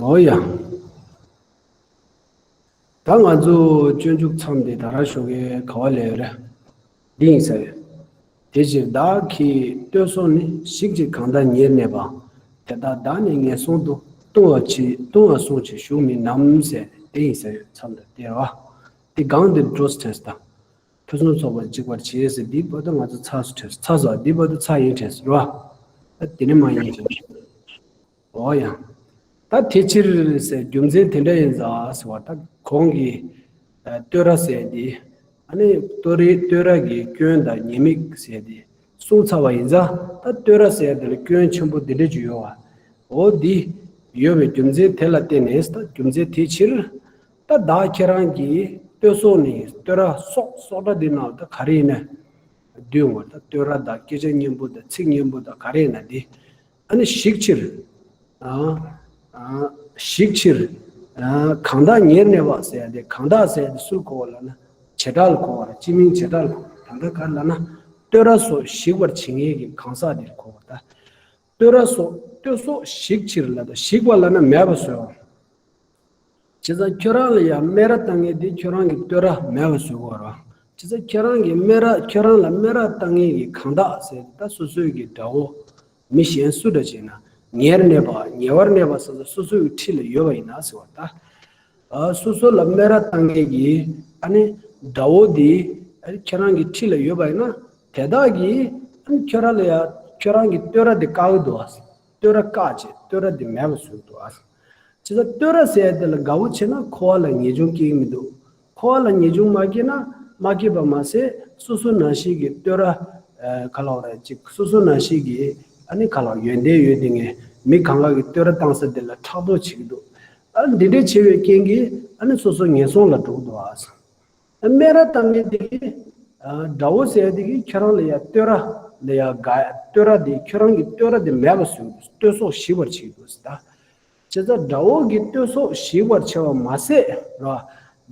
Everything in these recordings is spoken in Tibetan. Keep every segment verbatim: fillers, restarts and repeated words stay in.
འོ་ཡ། ད་ང་ཚོ་སྤྱོད་འཇུག་མཚམས་དེ་ད་ར་ཞོགས་ཀས་ག་བ་ལས་རེད། འདི་ཡིན་ས་རེད། དེ་ཕྱིར་བདག་གིས་ལྟོས་སོ་ནི་ཞིག་ཅིག་གང་དག་ཉེར་གནས་པ། དེ་དག་བདག་ནི་ངན་སོང་དུ་ལྟུང་བ་ཅི་ལྟུང་བ་སོང་ཅི་ཞུགས་མིན་ནམ་ཟེར་དེ་ཡིན་ས་རེད། མཚམས་དེ་དེ་རེད་བ། དེ་སྒང་དེ་འགྲོ་སྲིད་དང་། ཕུན་སུམ་ཚོགས་པར་འཇུག་པར་བྱེད་ཟེར་འདི་བར་དུ་ང་ཚོ་ཚར་སོང་། ཚར་སོང་། འདི་བར་དུ་ཚར་ཡིན་དྲན་སོང་རེད་བ། ད་དེ་ནས་མ་ཡིན་དྲན་སོང་། འོ་ཡ། ད་དེ་ཕྱིར་ཟེར་རྒྱུ་མཚན་དེ་འདྲ་ཡིན་ཙང་ཟེར་བ། ད་གོང་གི་ཨ་བསྟོད་ར་ཟེར་དེ། ཨ་ནི་བསྟོད་རའི་བསྟོད་ར་གི་སྐྱོན་དང་ཉེས་དམིགས་ཟེར་དེ་གསུངས་ཚར་བ་ཡིན་ཙང་། ད་བསྟོད་ར་ཟེར་དེ་ལ་སྐྱོན་ཆེན་པོ་འདི་འདྲ་ཅིག་ཡོད་བ། འོ་འདི་ཡོད་པའི་རྒྱུ་མཚན་དེ་ལ་བརྟེན་ནས། ད་རྒྱུ་མཚན་དེའི་ཕྱིར། ད་བདག་ཁྱེད་རང་གིས་ལྟོས་སོ་ནི་བསྟོད་ར་སོགས། སོགས་སྒྲ་འདི་ནང་ད་ག་རེ་ཡིན་ན་བསྡུས་ཡོང་བ། ད་བསྟོད་ར་དང་སྐད་ཆ་སྙན་པོ་དང་ཚིག་སྙན་པོ་དང་ག་རེ་ཡིན་ན་འདི། ཨ་ནི་ཞིག་ཕྱིར། ཨ་ཨ་ཞིག་ཕྱིར། ཨ་གང་དག་ཉེར་གནས་པ་ཟེར་ཡ་དེ། གང་དག་ཟེར་ཡ་དེ་སུ་ལ་གོ་བ་ལབ་ན། བྱེ་བྲག་ལ་གོ་བ་རེད། སྤྱི་མིང་བྱེ་བྲག་ལ་གོ་བ། ད་ལྟ་ག་རེ་ལབ་ན། བསྟོད་ར་སོགས་ཞིག་པར་བྱེད་མཁན་གྱི་གང་ཟག་དེར་གོ་བ། ད་བསྟོད་ར་སོགས། བསྟོད་སོགས་ཞིག་ཕྱིར་ལ། ད་ཞིག་པ་ལབ་ན་མེད་པ་བཟོ་བ། བྱས་ཙང་ཁྱོད་རང་ལ་ཡང་སྨད་ར་བཏང་མཁན་དེ་ཁྱོད་རང་གི་བསྟོད་ར་མེད་པ་བཟོ་དགོས་རེད། བྱས་ཙང་ཁྱོད་རང་གི་སྨད་ར། ཁྱོད་རང་ལ་སྨད་ར་བཏང་མཁན་གྱི་གང་དག་ཟེར་དེ་ད་སོ་སོའི་གི་དགྲ་བོ། མི་གཞན་སུ་འདྲ་བྱས་ན། ཉེར་གནས་པ། ཉེ་བར་གནས་པ་ཟེར་ཙང་སོ་སོའི་གི་འཁྲིས་ལ་ཡོད་པ་ཡིན་ན་ཟེར་བ་ད། ཨ་སོ་སོ་ལ་སྨད་ར་བཏང་མཁན་གྱི་ཨ་ནི་དགྲ་བོ་དེ་ཨ་ནི་ཁྱེད་རང་གི་འཁྲིས་ལ་ཡོད་པ་ཡིན་ན། དེ་དག་གིས་ཨ་ནི་ཁྱོད་རང་ལ་ཡ་ཁྱོད་རང་གི་བསྟོད་ར་དེ་བཀག་གི་འདུག་ཨ། བསྟོད་ར་བཀག་བྱས་བསྟོད་ར་དེ་མེད་པ་བཟོས་འདུག་ཨ། བྱས་ཙང་བསྟོད་ར་ཟེར་ཡ་དེ་ལ་དགའ་བོ་བྱས་ན་འཁོར་བ་ལ་ངེས་འབྱུང་སྐྱེ་གི་མི་འདུག་འཁོར་བ་ལ་ངེས་འབྱུང་མ་སྐྱེས་ན། མ་སྐྱེས་པ་མ་ཟད་སོ་སོ་ནང་བཞིན་གྱི་བསྟོད་ར། ཨ་ག་ལབ་རེད། ཅིག་སོ་སོ་ནང་བཞིན་གྱི་ཨ་ནི་ག་ལབ་ཡོན་ཏན་ཡོད་དེ་ངས་མི་གང་ག་གི་བསྟོད་ར་བཏང་ས་དེ་ལ་ཕྲག་དོག་བྱེད་ཀྱི་འདུག་ཨ་འདི་འདྲའི་བྱེད་པའི་རྐྱེན་གྱིས་ཨ་ནི་སོ་སོ་ངན་སོང་ལ་འགྲོ་གི་འདུག་ཨ། སྨད་ར་བཏང་མཁན་དེ་གིས། ཨ་དགྲ་བོ་ཟེར་དེ་གིས་ཁྱེད་རང་ལ་ཡ་བསྟོད་ར་ལ་ཡ་དགའ། བསྟོད་ར་དེ་ཁྱོད་རང་གི་བསྟོད་ར་དེ་མེད་པ་བཟོས། བསྟོད་སོགས་ཞིག་པར་བྱེད་དགོས་ཟེར་ད། བྱས་ཙང་དགྲ་བོ་གི་བསྟོད་སོགས་ཞིག་པར་བྱ་བ་མ་ཟད་ར།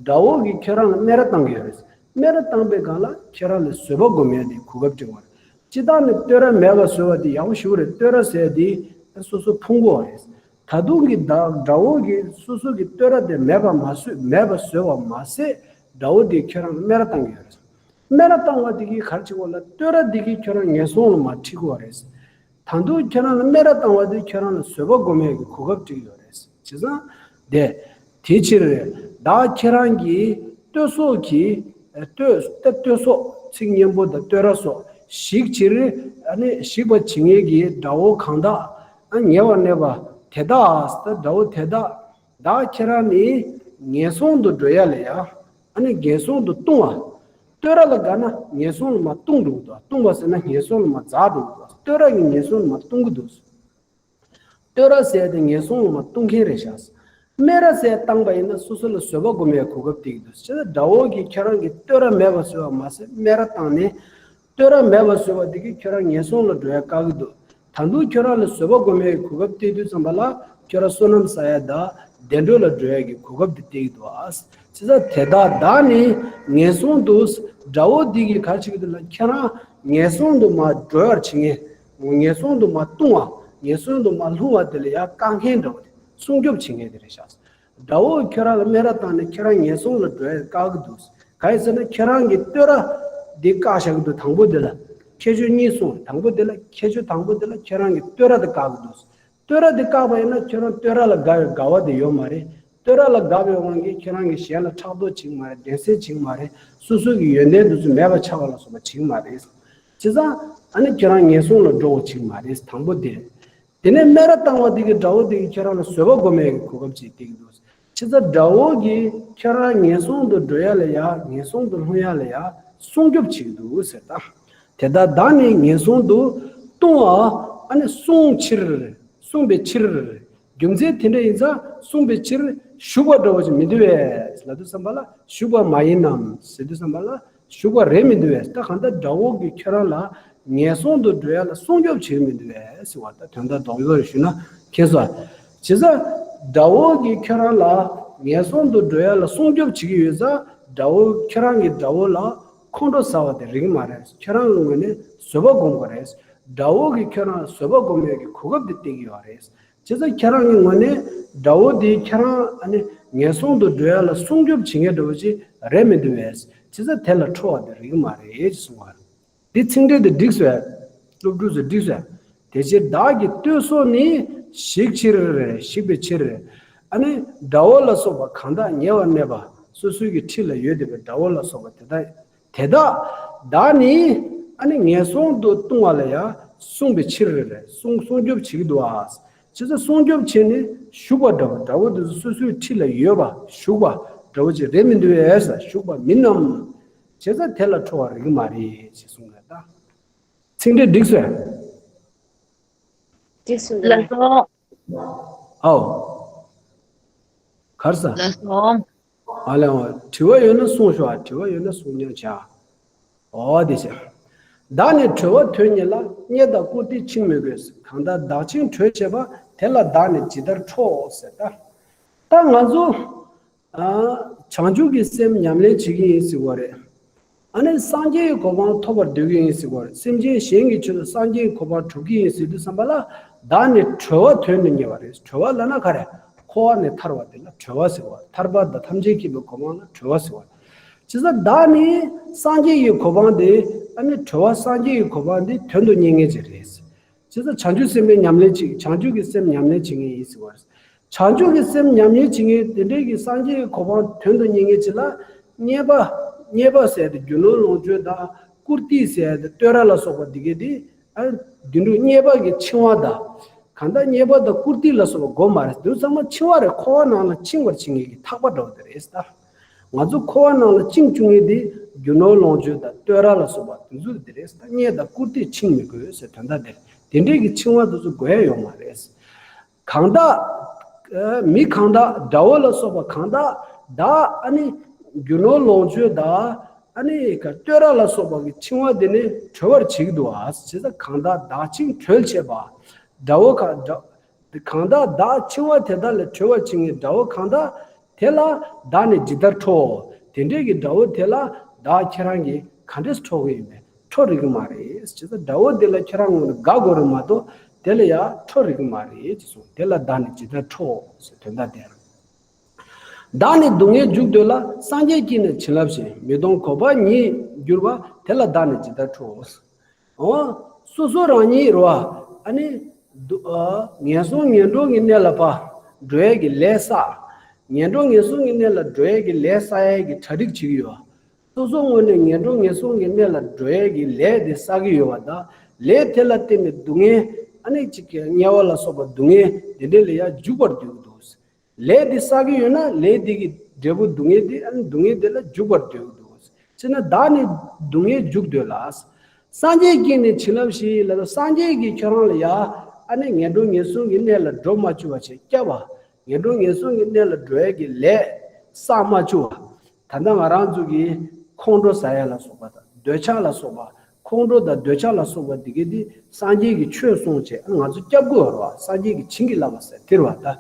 དགྲ་བོ་གིས་ཁྱོད་རང་ལ་སྨད་ར་བཏང་གི་ཡོད་རེད། སྨད་ར་བཏང་པའི་སྒང་ལ་ཁྱོད་རང་ལ་བཟོད་པ་སྒོམ་ཡ་དེ་གོ་སྐབས་སྤྲད་པ་རེད། སྤྱིར་བཏང་ནས་བསྟོད་ར་མེད་པ་བཟོས་པ་དེ་ཡག་པོ་ཞེ་པོ་རེད། བསྟོད་ར་ཟེར་དེ་སོ་སོ་ཕུང་པོ་རེད། ད་དུང་གི་དག་དགྲ་བོ་གིས་སོ་སོ་གི་བསྟོད་ར་དེ་མེད་པ་མ་བཟོས། མེད་པ་བཟོས་པ་མ་ཟད་དགྲ་བོ་དེས་ཁྱོད་རང་ལ་སྨད་ར་བཏང་གི་ཡོད་རེད། སྨད་ར་བཏང་བ་དེ་གིས་ག་རེ་བྱེད་དགོས་ལ། བསྟོད་ར་དེ་གིས་ཁྱོད་རང་ངན་སོང་ལ་མར་ཁྲིད་དགོས་པ་རེད། ད་དུང་ཁྱོད་རང་ལ་སྨད་ར་བཏང་བ་དེ་ཁྱོད་རང་ལ་བཟོད་པ་སྒོམ་ཡས་ཀྱི་གོ་སྐབས་སྤྲད་ཀྱི་ཡོད་རེད། བྱས་ཙང་དེ། དེའི་ཕྱིར་བདག་ཁྱེད་རང་གིས་བསྟོད་སོགས་ཀྱི། ཨ་བསྟོད་ད་བསྟོད་སོགས་ཚིག་སྙན་པོ་དང་བསྟོད་ར་སོགས་ཞིག་ཕྱིར། ཨ་ནི་ཞིག་པར་བྱེད་མཁན་གྱི་དགྲ་བོ་གང་དག་ཨ་ཉེ་བར་གནས་པ་དེ་དག་ད་དགྲ་བོ་དེ་དག་བདག་ཁྱེད་རང་ནི་ངན་སོང་དུ་འགྲོ་ཡ་ལ་ཡ། ཨ་ནི་ངན་སོང་དུ་ལྟུང་བ། བསྟོད་ར་ལ་དགའ་ན་ངན་སོང་ལ་མར་ལྟུང་འགྲོ་གི་འདུག་ལྟུང་བ་ཟེར་ན་ངན་སོང་ལ་མར་འཛེགས་འགྲོ་གི་འདུག་བསྟོད་ར་གིས་ངན་སོང་ལ་མར་ལྟུང་གི་འདུག་བསྟོད་ར་ཟེར་དེ་ངན་སོང་ལ་མར་ལྟུང་མཁན་རེད་ཤག་སྨད་ར་ཟེར་བཏང་པ་ཡིན་ན་སོ་སོ་ལ་བཟོད་པ་སྒོམ་ཡའི་གོ་སྐབས་སྟེར་གྱི་འདུག་བྱས་ཙང་དགྲ་བོ་གིས་ཁྱོད་རང་གི་བསྟོད་ར་མེད་པ་བཟོས་པ་མ་ཟད་སྨད་ར་བཏང་ནས། བསྟོད་ར་མེད་པ་བཟོས་པ་དེ་གིས་ཁྱོད་རང་ངན་སོང་ལ་འགྲོ་ཡ་བཀག་གི་འདུག་ད་དུང་ཁྱོད་རང་ལ་བཟོད་པ་སྒོམ་ཡའི་གོ་སྐབས་སྟེར་དུས་ཙམ་པ་ལ་ཁྱོད་རང་བསོད་ནམས་བསགས་ཡ་དང་བདེ་འགྲོ་ལ་འགྲོ་ཡ་གི་གོ་སྐབས་དེ་སྟེར་གྱི་འདུག་ཨ། བྱས་ཙང་དེ་དག་བདག་ནི་ངན་སོང་དུ། དགྲ་བོ་འདི་གིས་ག་རེ་བྱེད་ཀྱི་འདུག་ལ། ཁྱེད་རང་ངན་སོང་དུ་མར་འགྲོ་ཡར་བྱེད་མཁན། ངན་སོང་དུ་མར་ལྟུང་བ། ངན་སོང་དུ་མར་ལྷུང་བ་དེ་ལ་ཡར་བཀག་མཁན་འདྲ་བོ་དེ། སྲུང་སྐྱོབ་བྱེད་མཁན་དེ་རེད་ཤག་དགྲ་བོས་ཁྱོད་རང་ལ་སྨད་ར་བཏང་ནས་ཁྱེད་རང་ངན་སོང་ལ་འགྲོ་ཡ་བཀག་གི་འདུག་གང་ཡིན་ཟེར་ན་ཁྱེད་རང་གི་བསྟོད་ར་འདི་བཀག་བཞག་གི་འདུག་དང་པོ་དེ་ལ་ཁྱད་ཆོས་གཉིས་གསུངས། དང་པོ་དེ་ལ་ཁྱད་ཆོས་དང་པོ་དེ་ལ་ཁྱེད་རང་གི་བསྟོད་ར་དེ་བཀག་གི་འདུག་བསྟོད་ར་དེ་བཀག་པ་ཡིན་ན་ཁྱོད་རང་བསྟོད་ར་ལ་དགའ་བའི་དགའ་བ་དེ་ཡོད་མ་རེད། བསྟོད་ར་ལ་དགའ་བའི་དབང་གིས་ཁྱེད་རང་གིས་གཞན་ལ་ཕྲག་དོག་བྱེད་ཀྱི་མ་རེད། འགྲན་སེམས་བྱེད་ཀྱི་མ་རེད། སོ་སོ་གི་ཡོན་ཏན་དེ་ཚོ་མེད་པ་ཆགས་པ་ལ་སོགས་པ་བྱེད་ཀྱི་མ་རེད། བྱས་ཙང་ཨ་ནི་ཁྱེད་རང་ངན་སོང་ལ་འགྲོ་བ་བྱེད་ཀྱི་མ་རེད། དང་པོ་དེ། དེ་ནས་སྨད་ར་བཏང་བ་དེ་གིས་དགྲ་བོ་དེ་གིས་ཁྱེད་རང་ལ་བཟོད་པ་སྒོམ་ཡས་ཀྱི་གོ་སྐབས་ཅིག་སྟེར་གྱི་འདུག་བྱས་ཙང་དགྲ་བོ་གིས་ཁྱེད་རང་ངན་སོང་དུ་འགྲོ་ཡ་ལ་ཡ། ངན་སོང་དུ་ལྷུང་ཡ་ལ་ཡ་སྲུང་སྐྱོབ་བྱེད་ཀྱི་འདུག་ཟེར་ད། དེ་ལྟར་བདག་ནི་ངན་སོང་དུ་ལྟུང་བ། ཨ་ནི་སྲུང་ཕྱིར། སྲུང་བའི་ཕྱིར། རྒྱུ་མཚན་དེ་འདྲ་ཡིན་ཙང་སྲུང་བའི་ཕྱིར་ཞུགས་པ་འདྲ་བོ་ཞིག་མི་འདུག་པས་ལབ་དུས་ཙམ་པ་ལ། ཞུགས་པ་མ་ཡིན་ནམ་ཟེར་དུས་ཙམ་པ་ལ། ཞུགས་པ་རེད་མི་འདུག་པས། ད་གང་ལྟར་དགྲ་བོ་གིས་ཁྱོད་རང་ལ་ངན་སོང་དུ་འགྲོ་ཡ་ལ་སྲུང་སྐྱོབ་བྱེད་ཀྱི་མི་འདུག་པས་ཟེར་བ། ད་དོན་དག་རྡོག་རྡོག་ཞུས་ན་མཁྱེན་སོང་། བྱས་ཙང་དགྲ་བོ་གིས་ཁྱོད་རང་ལ་ངན་སོང་དུ་འགྲོ་ཡ་ལ་སྲུང་སྐྱོབ་བྱེད་ཀྱི་ཡོད་ཙང་། དགྲ་བོ་ཁྱོད་རང་གིས་དགྲ་བོ་ལ་ཁོང་ཁྲོ་ཟ་བ་དེ་རིགས་མ་རེད། ཁྱོད་རང་གི་ངོས་ནས་བཟོད་པ་སྒོམ་དགོས་རེད། དགྲ་བོ་གིས་ཁྱོད་རང་ལ་བཟོད་པ་སྒོམ་ཡས་ཀྱི་གོ་སྐབས་དེ་སྟེར་གྱི་ཡོད་རེད། བྱས་ བྱས་ཙང་ཁྱེད་རང་གི་ངོས་ནས་དགྲ་བོ་དེ་ཁྱེད་རང་ཨ་ནི་ངན་སོང་དུ་འགྲོ་ཡ་ལ་སྲུང་སྐྱོབ་བྱེད་མཁན་འདྲ་བོ་ཅིག་རེད་མི་འདུག་བས། བྱས་ཙང་དེ་ལ་ཁྲོ་བ་དེ་རིགས་མ་རེད་ཅེས་གསུངས་པ་རེད། འདི་ཚིག་འགྲེལ་དེ་འགྲིག་སོང་། སློབ་ཕྲུག་ཚོས་འགྲིག་སོང་། དེ་ཕྱིར་བདག་གི་ལྟོས་སོགས་ནི། ཞིག་ཕྱིར། ཞིག་པའི་ཕྱིར། ཨ་ནི་དགྲ་བོ་ལ་སོགས་པ་གང་དག་ཉེ་བར་གནས་པ། སོ་སོའི་གི་འཁྲིས་ལ་ཡོད་བསྡད་པའི་དགྲ་བོ་ལ་སོགས་པ་དེ་དག་དེ་དག་བདག་ནི་ཨ་ནི་ངན་སོང་དུ་ལྟུང་བ་ལ་ཡང་སྲུང་བའི་ཕྱིར་རེ་རེ་སྲུང་སྲུང་སྐྱོབ་བྱེད་ཀྱི་འདུག་ཨ། བྱས་ཙང་སྲུང་སྐྱོབ་བྱས་ནས་བཞུགས་པ་འདྲ་བོ། དགྲ་བོ་དེ་ཚོ་སོ་སོའི་འཁྲིས་ལ་ཡོད་པ་བཞུགས་པ་འདྲ་བོ་ཅིག་རེད་མི་འདུག་ཨེ། བཞུགས་པ་མིན་ནམ། བྱས་ཙང་དེ་ལ་ཁྲོ་བ་རིགས་མ་རེད་ཅེས་གསུངས་པ་རེད་ད། ཚིག་འགྲེལ་འགྲིག་སོང་། འགྲིག་སོང་། ལགས་སོ། ཨའོ། གར་ས། ལགས་སོ། ཨ་ལས་འོ། དྲི་བ་ཡོད་ན་གསུངས་ཤོག་ཨ། དྲི་བ་ཡོད་ན་གསུང་སྙམ་བྱ། འོ་དེ་བྱས། བདག་ནི་གྲོལ་བ་དོན་གཉེར་ལ། རྙེད་དང་བཀུར་སྟི་འཆིང་མི་དགོས། གང་དག་བདག་འཆིང་གྲོལ་བྱེད་པ། དེ་ལ་བདག་ནི་ཇི་ལྟར་ཁྲོ། ཟེར་ད། ད་ང་ཚོ། ཨ། བྱང་ཆུབ་ཀྱི་སེམས་ཉམས་ལེན་བྱེད་ཀྱི་ཡིན་ཟེར་བ་རེད། ཨ་ནི་སངས་རྒྱས་ཀྱི་གོ་འཕང་ཐོབ་པར་འདོད་ཀྱི་ཡིན་ཟེར་བ་རེད། སེམས་ཅན་གཞན་གྱི་ཆེད་དུ་སངས་རྒྱས་ཀྱི་གོ་འཕང་སྒྲུབ་ཀྱི་ཡིན་ཟེར་དུས་ཙམ་པ་ལ། བདག་ནི་གྲོལ་བ་དོན་དུ་གཉེར་བ་རེད། གྲོལ་བ་ལབ་ན་ག་རེ། འཁོར་བ་ནས་ཐར་བ་དེ་ལ་གྲོལ་བ་ཟེར་བ། ཐར་པ་དང་ཐམས་ཅད་མཁྱེན་པའི་གོ་འཕང་ལ་གྲོལ་བ་ཟེར་བ། བྱས་ཙང་བདག་ནི་སངས་རྒྱས་ཀྱི་གོ་འཕང་དེ། ཨ་ནི་གྲོལ་བ་སངས་རྒྱས་ཀྱི་གོ་འཕང་དེ་དོན་དུ་གཉེར་མཁན་ཅིག་རེད། བྱས་ཙང་བྱང་ཆུབ་སེམས་དཔའི་ཉམས་ལེན་བྱེད། བྱང་ཆུབ་ཀྱི་སེམས་ཉམས་ལེན་བྱེད་མཁན་ཡིན་ཟེར་བ་རེད། བྱང་ཆུབ་ཀྱི་སེམས་ཉམས་ལེན་བྱེད་མཁན་དེ་འདྲའི་གི་སངས་རྒྱས་ཀྱི་གོ་འཕང་དོན་དུ་གཉེར་མཁན་ཅིག་ལ། རྙེད་པ། རྙེད་པ་ཟེར་ཏེ་རྒྱུ་ནོར་ལོངས་སྤྱོད་དང་བཀུར་སྟི་ཟེར་ཏེ་བསྟོད་ར་ལ་སོགས་པ་འདི་གས་དེ། ཨ། དེ་འདྲ་རྙེད་པ་གི་འཆིང་བ་དང་། གང་ལྟར་རྙེད་པ་དང་བཀུར་སྟི་ལ་སོགས་པ་དགོས་མ་རེད། དེ་ཚང་མ་འཆིང་བ་རེད། འཁོར་བ་ནང་ལ་འཆིང་བར་བྱེད་མཁན་གྱི་ཐག་པ་འདྲ་བོ་དེ་རེད་ད། ང་ཚོ་འཁོར་བ་ནང་ལ་བཅིངས་བཅུག་མཁན་དེ་རྒྱུ་ནོར་ལོངས་སྤྱོད་དང་བསྟོད་ར་ལ་སོགས་པ་དེ་ཚོ་དེ་རེད་ད། རྙེད་དང་བཀུར་སྟི་འཆིང་མི་དགོས་ཟེར་དོན་དག་དེ་རེད། དེ་འདྲའི་གི་འཆིང་བ་དེ་ཚོ་དགོས་ཡ་ཡོད་མ་རེད། གང་དག་ཨ། མི་གང་དག་དགྲ་བོ་ལ་སོགས་པ་གང་དག་བདག་ཨ་ནི་རྒྱུ་ནོར་ལོངས་སྤྱོད་དང་ཨ་ནི་ག་བསྟོད་ར་ལ་སོགས་པ་གི་འཆིང་བ་དེ་ནི་གྲོལ་བར་བྱེད་ཀྱི་འདུག་ཨ། བྱས་ཙང་གང་དག་བདག་འཆིང་གྲོལ་བྱེད་པ། དགྲ་བོ་གང་དགྲ། གང་དག་བདག་འཆིང་བ་དེ་དག་ལས་གྲོལ་བར་བྱེད་མཁན་དགྲ་བོ་གང་དག་དེ་ལ་བདག་ནི་ཇི་ལྟར་ཁྲོ། དེ་འདྲའི་གི་དགྲ་བོ་དེ་ལ་བདག་ཁྱེད་རང་གིས་ག་འདྲས་ཁྲོ་གི་ཡིན་པས། ཁྲོ་རིགས་མ་རེད། བྱས་ཙང་དགྲ་བོ་དེ་ལ་ཁྱེད་རང་ངོས་ནས་དགའ་དགོས་རེད་མ་གཏོགས་དེ་ལ་ཡང་ཁྲོ་རིགས་མ་རེད་ཅེས་གསུངས། དེ་ལ་བདག་ནི་ཇི་ལྟར་ཁྲོ་ཟེར་དོན་དག་དེ་རེད། བདག་ནི་སྡུག་བསྔལ་འཇུག་འདོད་ལ། སངས་རྒྱས་ཀྱིས་ནི་བྱིན་རླབས་ཤིང་། མི་གཏོང་འགོག་པ་ཉིད་གྱུར་པ། དེ་ལ་བདག་ནི་ཇི་ལྟར་ཁྲོ། འོ། སོ་སོ་རང་ཉིད་རེད་བ། ཨ་ནི། སྡུག་ཨ། ངན་སོང་ངན་འགྲོ་གི་གནས་ལ་ཕར་འགྲོ་ཡས་ཀྱི་ལས་བསགས། ངན་འགྲོ་ངན་སོང་གི་གནས་ལ་འགྲོ་ཡས་ཀྱི་ལས་བསགས་ཡས་ཀྱི་གྲ་སྒྲིག་བྱེད་ཀྱི་ཡོད། སོ་སོ་ངོས་ནས་ངན་འགྲོ་ངན་སོང་གི་གནས་ལ་འགྲོ་ཡས་ཀྱི་ལས་དེ་བསགས་ཀྱི་ཡོད་པ་དང་། ལས་དེ་ལ་བརྟེན་པའི་སྡུག་བསྔལ། ཨ་ནི་གཅིག་གི་དམྱལ་བ་ལ་སོགས་པ་སྡུག་བསྔལ་དེ་འདྲ་ལ་ཡང་འཇུག་པར་འདོད་ཀྱི་འདུག། ལས་དེ་བསགས་ཀྱི་ཡོད་ན་ལས་དེ་གི་འབྲས་བུ་སྡུག་བསྔལ་དེ། ཨ་ནི་སྡུག་བསྔལ་དེ་ལ་འཇུག་པར་འདོད་ཀྱི་འདུག། བྱས་ན་བདག་ནི་སྡུག་བསྔལ་འཇུག་འདོད་ལ། སངས་རྒྱས་ཀྱིས་ནི་བྱིན་རླབས་ཤིང་ལབ་ན། སངས་རྒྱས་ཀྱིས་ཁྱོད་རང་ལ་ཡ། ཨ་ནི་ངན་འགྲོ་ངན་སོང་གི་གནས་ལ་འགྲོ་མ་བཅུག་པ་བྱས། བསྐྱབས་པ། ངན་འགྲོ་ངན་སོང་གི་གནས་ལ་འགྲོ་ཡས་ཀྱི་ལས་བསགས་མ་བཅུག་པ། ད་ལྟ་ང་རང་ཚོ་གིས་ཁོང་ཁྲོ་ཟ་ཡ་ལ་སོགས་པ་དང་འདོད་ཆགས་ལ་སོགས་པ། ཁོང་ཁྲོ་དང་འདོད་ཆགས་ལ་སོགས་པ་འདི་གས་འདི་སངས་རྒྱས་ཀྱིས་ཆོས་གསུངས་བྱས། ང་ཚོ་སྐྱབས་དགོས་རེད་བ། སངས་རྒྱས་ཀྱིས་བྱིན་གྱིས་བརླབས་པ་ཟེར་དེ་རེད་བ་ད།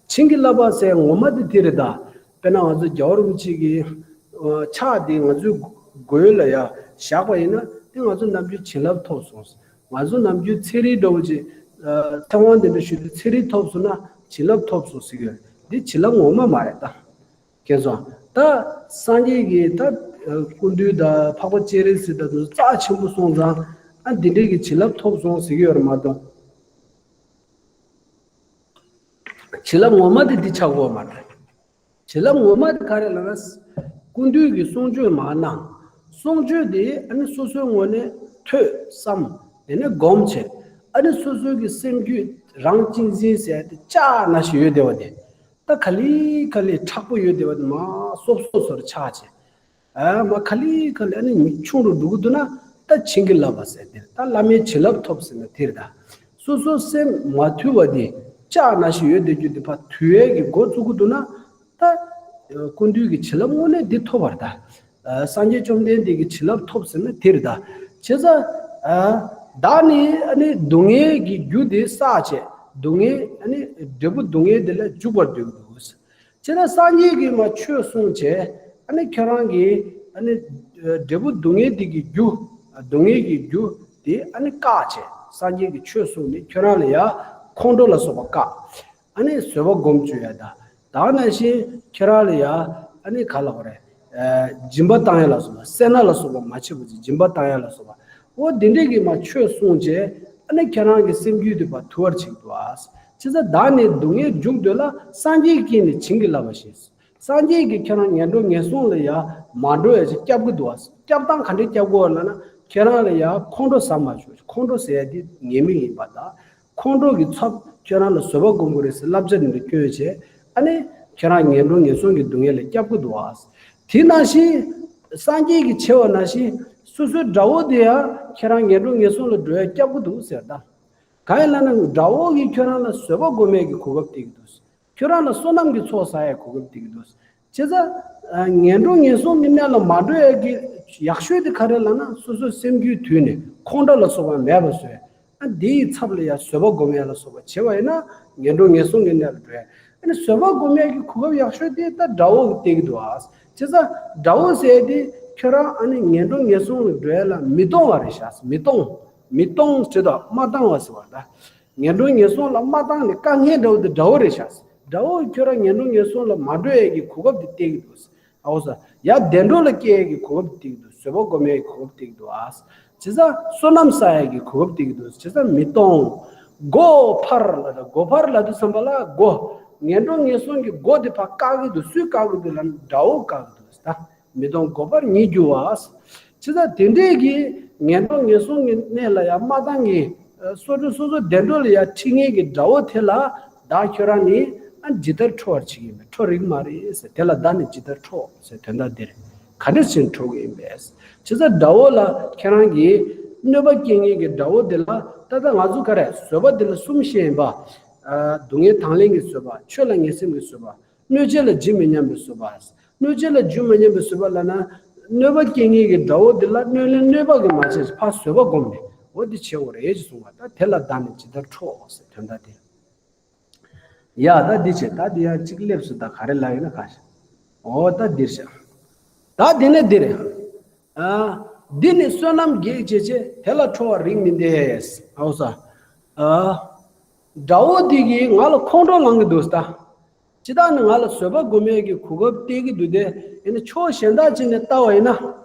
བྱིན་གྱིས་བརླབས་པ་ཟེར་ངོ་མ་དེ་དེ་རེད་ད། དཔེར་ན་ང་ཚོ་རྒྱལ་བ་རིན་པོ་ཆེ་གི་ཨ་ཕྱག་དེ་ང་ཚོའི་མགོ་ལ་ཡ་བཞག་པ་ཡིན་ན། དེ་ང་ཚོ་ནམ་རྒྱུན་བྱིན་རླབས་ཐོབ་སོང་། ང་ཚོ་ནམ་རྒྱུན་ཚེ་རིལ་འདྲ་བོ་ཅིག་ཨ་ཐལ་དབང་དེ་འདྲ་ཞུ་དུས་ཚེ་རིལ་ཐོབ་སོང་ན་བྱིན་རླབས་ཐོབ་སོང་ཟེར་གྱི་ཡོད་རེད། འདི་བྱིན་རླབས་ངོ་མ་མ་རེད་ད། མཁྱེན་སོང་། ད་སངས་རྒྱས་ཀྱིས་ད་ཨ་སྐུ་མདུན་དང་འཕགས་པ་སྤྱན་རས་གཟིགས་དང་དེ་ཚོ་རྩ་ཆེན་པོ་སོང་ཙང་། ཨ་འདི་འདྲས་ཀྱི་བྱིན་རླབས་ཐོབ་སོང་ཟེར་གྱི་ཡོད་རེད་མ་གཏོགས། བྱིན་རླབས་ངོ་མ་དེ་འདི་ཆགས་ཡོད་མ་རེད། བྱིན་རླབས་ངོ་མ་དེ་ག་རེ་ལབ་ན། སྐུ་མདུན་གྱིས་གསུང་ཆོས་མར་གནང་། གསུང་ཆོས་དེ་ཨ་ནི་སོ་སོའི་ངོས་ནས་ཐོས་བསམ། དེ་ནས་སྒོམ་བྱས། ཨ་ནི་སོ་སོའི་གི་སེམས་རྒྱུད་རང་གཅེས་འཛིན་ཟེར་དེ་ཅག་ན་ཞིག་ཡོད་བསྡད་པ་དེ། ད་ག་ལེ་ག་ལེ་མཁྲེགས་པོ་ཡོད་བསྡད་པ་དེ་མར་སོབ་སོབ་སོབ་ཆག་བྱས། ཨ་མར་ག་ལེ་ག་ལེ་ཨ་ནི་མི་ཆུང་རུ་འགྲོ་གི་འདུག་ན། ད་བྱིན་གྱིས་བརླབས་པ་ཟེར་དེ། ད་བླ་མའི་བྱིན་རླབས་ཐོབ་ཟེར་ན་དེ་རེད་ད། སོ་སོ་སེམས་མ་ཐུལ་བ་དེ་ཅག་ན་ཞིག་ཡོད་བསྡད་རྒྱུ་དེ་ཕར་ཐུལ་ཡས་ཀྱི་འགོ་བཙུགས་གི་འདུག་ན། ད་སྐུ་མདུན་གྱི་བྱིན་རླབས་དངོས་གནས་འདི་ཐོབ་པ་རེད་ད། ཨ་སངས་རྒྱས་བཅོམ་ལྡན་འདས་ཀྱི་བྱིན་རླབས་ཐོབ་ཟེར་ན་དེ་རེད་ད། བྱས་ཙང་ཨ་བདག་ནི་ཨ་ནི་སྡུག་བསྔལ་གྱི་རྒྱུ་དེ་བསགས་བྱས། སྡུག་བསྔལ་ཨ་ནི་འབྲས་བུ་སྡུག་བསྔལ་དེ་ལ་འཇུག་པར་འདོད་ཀྱི་འདུག། བྱས་ན་སངས་རྒྱས་ཀྱིས་མར་ཆོས་གསུངས་བྱས། ཨ་ནི་ཁྱོད་རང་གིས་ཨ་ནི་འབྲས་བུ་སྡུག་བསྔལ་འདི་གི་རྒྱུ། སྡུག་བསྔལ་གྱི་རྒྱུ་དེ་ཨ་ནི་བཀག་བྱས། སངས་རྒྱས་ཀྱིས་ཆོས་གསུངས་ནས་ཁྱོད་རང་ལ་ཡ་ཁོང་ཁྲོ་ལ་སོགས་པ་བཀག། ཨ་ནི་བཟོད་པ་སྒོམ་བཅུག་ཡ་ད། ད་ནང་བཞིན་ཁྱེད་རང་ལ་ཡ་ཨ་ནི་ག་ལབ་དགོས་རེད། ཨ་སྦྱིན་པ་བཏང་ཡ་ལ་སོགས་པ། སེར་སྣ་ལ་སོགས་པ་མ་བྱེད་པ་ཅིག་སྦྱིན་པ་བཏང་ཡ་ལ་སོགས་པ། འོ་འདི་འདྲས་ཀྱི་མ་ཆོས་གསུངས་བྱས། ཨ་ནི་ཁྱེད་རང་གི་སེམས་རྒྱུད་དེ་ཕར་དུལ་བར་བྱེད་ཀྱི་འདུག་ཨ། བྱས་ཙང་བདག་ནི་སྡུག་བསྔལ་འཇུག་འདོད་ལ། སངས་རྒྱས་ཀྱིས་ནི་བྱིན་གྱིས་བརླབས་པ་བཞིན། སངས་རྒྱས་ཀྱིས་ཁྱེད་རང་ངན་འགྲོ་ངན་སོང་ལ་ཡ་མ་འགྲོ་ཡ་ཅིག་སྐྱབས་ཀྱི་འདུག་ཨ། སྐྱབས་སྟངས་ག་འདྲས་སྐྱབས་དགོས་ལབ་ན། ཁྱེད་རང་ལ་ཡ་ཁོང་ཁྲོ་ཟ་མ་བཅུག་ཁོང་ཁྲོ་ཟ་ཡ་དེ་ཉེས་དམིགས་ཡིན་པ་དང་། ཁོང་ཁྲོ་གི་ཚབ་ཁྱོད་རང་ལ་བཟོད་པ་སྒོམ་དགོས་རེད་ཟེར་བསླབ་བྱ་འདི་འདྲ་བསྐྱོན་བྱས། ཨ་ནི་ཁྱོད་རང་ངན་འགྲོ་ངན་སོང་གི་སྡུག་བསྔལ་ལས་སྐྱབས་ཀྱི་འདུག་ཨ། དེ་ནང་བཞིན་སངས་རྒྱས་ཀྱིས་བྱས་པ་ནང་བཞིན་སོ་སོའི་དགྲ་བོ་དེ་ཡང་ཁྱེད་རང་ངན་འགྲོ་ངན་སོང་ལ་འགྲོ་ཡ་སྐྱབས་ཀྱི་འདུག་ཟེར་ད། གང་ཡིན་ལབ་ན་དགྲ་བོ་གིས་ཁྱོད་རང་ལ་བཟོད་པ་སྒོམ་ཡས་ཀྱི་གོ་སྐབས་སྟེར་གྱི་འདུག་ཁྱོད་རང་ལ་བསོད་ནམས་ཀྱི་ཚོགས་བསགས་ཡས་གོ་སྐབས་སྟེར་གྱི་འདུག་བྱས་ཙང་། ཨ་ངན་འགྲོ་ངན་སོང་གི་གནས་ལ་མ་འགྲོ་ཡས་ཀྱི་ཡག་ཤོས་དེ་ག་རེ་ལབ་ན། སོ་སོའི་སེམས་རྒྱུད་དུལ་ནས་ཁོང་ཁྲོ་ལ་སོགས་པ་མེད་པ་བཟོས། ཨ་འདིའི་ཚབ་ལ་ཡང་བཟོད་པ་སྒོམ་ཡས་ལ་སོགས་པ་བྱས་པ་ཡིན་ན། ངན་འགྲོ་ངན་སོང་གི་གནས་ལ་འགྲོ་ཡས། ཨ་ནི་བཟོད་པ་སྒོམ་ཡས་ཀྱི་གོ་སྐབས་ཡག་ཤོས་དེ་ད་དགྲ་བོ་གིས་སྟེར་གྱི་འདུག་ཨ། བྱས་ཙང་དགྲ་བོ་ཟེར་ཡས་དེ་ཁྱོད་རང་ཨ་ནི་ངན་འགྲོ་ངན་སོང་ལ་འགྲོ་ཡས་ལ་མི་གཏོང་བ་རེད་ཤག་མི་གཏོང་། མི་གཏོང་ཟེར་དུས་མ་བཏང་བ་ཟེར་བ་ད། ངན་འགྲོ་ངན་སོང་ལ་མ་བཏང་ནས་བཀག་མཁན་འདྲ་བོ་དེ་དགྲ་བོ་རེད་ཤག་དགྲ་བོས་ཁྱོད་རང་ངན་འགྲོ་ངན་སོང་ལ་མ་འགྲོ་ཡས་ཀྱི་གོ་སྐབས་དེ་སྟེར་གྱི་འདུག་ཨའོ་ས། ཡ་བདེ་འགྲོ་ལ་སྐྱེ་ཡས་ཀྱི་གོ་སྐབས་སྟེར་གྱི་འདུག་བཟོད་པ་སྒོམ་ཡས་ཀྱི་གོ་སྐབས་སྟེར་གྱི་འདུག་ཨ། བྱས་ཙང་བསོད་ནམས་བསགས་ཡས་ཀྱི་གོ་སྐབས་སྟེར་གྱི་འདུག་བྱས་ཙང་མི་གཏོང་། སྒོ་འཕར་ལབ་ད། སྒོ་འཕར་ལབ་དུས་ཙམ་པ་ལ་སྒོ། ངན་འགྲོ་ངན་སོང་གི་སྒོ་དེ་ཕར་བཀག་གི་འདུག་སུས་བཀག་གི་འདུག་ལབ་ན་དགྲ་བོས་བཀག་གི་འདུག་ད། མི་གཏོང་། སྒོ་འཕར་ཉིད་རྒྱུ་བ། བྱས་ཙང་དེ་འདྲས་ཀྱི་ངན་འགྲོ་ངན་སོང་གི་གནས་ལ་ཡང་མ་བཏང་གི། སོ་སོ་སོ་སོ་བདེ་འགྲོ་ལ་ཡང་ཁྲིད་མཁན་གྱི་དགྲ་བོ་དེ་ལ་བདག་ཁྱོད་རང་ནི་ཨ་ཇི་ལྟར་ཁྲོ་བར་བྱེད་ཀྱི་ཡིན་པས། ཁྲོ་རིགས་མ་རེད་ཟེར། དེ་ལ་བདག་ནི་ཇི་ལྟར་ཁྲོ་ཟེར་དོན་དག་འདི་རེད། ག་འདྲ་བྱས་ནས་ཁྲོ་གི་ཡིན་པས། བྱས་ཙང་དགྲ་བོ་ལ་ཁྱེད་རང་གིས་གནོད་པ་སྐྱེལ་མཁན་གྱི་དགྲ་བོ་དེ་ལ་ད་ལྟ་ང་ཚོ་ག་རེ་བཟོད་པ་འདི་ལ་གསུམ་བཤད་ཡིན་པ། ཨ་སྡུག་བསྔལ་དང་ལེན་གྱི་བཟོད་པ། ཆོས་ལ་ངེས་སེམས་ཀྱི་བཟོད་པ། གནོད་བྱེད་ལ་ཇི་མི་སྙམ་པའི་བཟོད་པ། གནོད་བྱེད་ལ་ཇི་མི་སྙམ་པའི་བཟོད་པ་ལབ་ན། གནོད་པ་སྐྱེལ་མཁན་གྱི་དགྲ་བོ་འདི་ལ་གནོད་ལན་གནོད་པ་གིས་མ་ཚད་ཕར་བཟོད་པ་སྒོམ་ནས་འོ་འདི་བྱེད་དགོས་རེད་ཅེས་གསུངས་པ། ད་དེ་ལ་བདག་ནི་ཇི་ལྟར་ཁྲོ་ཟེར་དོན་དག་འདི་རེད། ཡ་ད་འདི་བྱེད། ད་འདི་ཡང་གཅིག་སླེབས་སོང་། ད་ག་རེ་ལབ་ཡོད་ན་ག་ཤེས། འོ་ད་འདིར་བཞག་ད་འདི་ནས་འདིར། ཨ་འདི་ནི་བསོད་ནམས་གེགས་བྱེད་ཅེས། དེ་ལ་ཁྲོ་བ་རིགས་མི་འདས། ཨའོ་ས། ཨ་དགྲ་བོ་འདི་གིས་ང་ལ་ཁོང་ཁྲོ་ལངས་ཀྱི་འདུག་ད། ཇི་ལྟར་ནི་ང་ལ་བཟོད་པ་སྒོམ་ཡས་ཀྱི་གོ་སྐབས་སྟེར་གྱི་འདུག་སྟེ། ཡིན་ན་ཕྱོགས་གཞན་དག་ཅིག་ནས་ལྟ་བ་ཡིན་ན།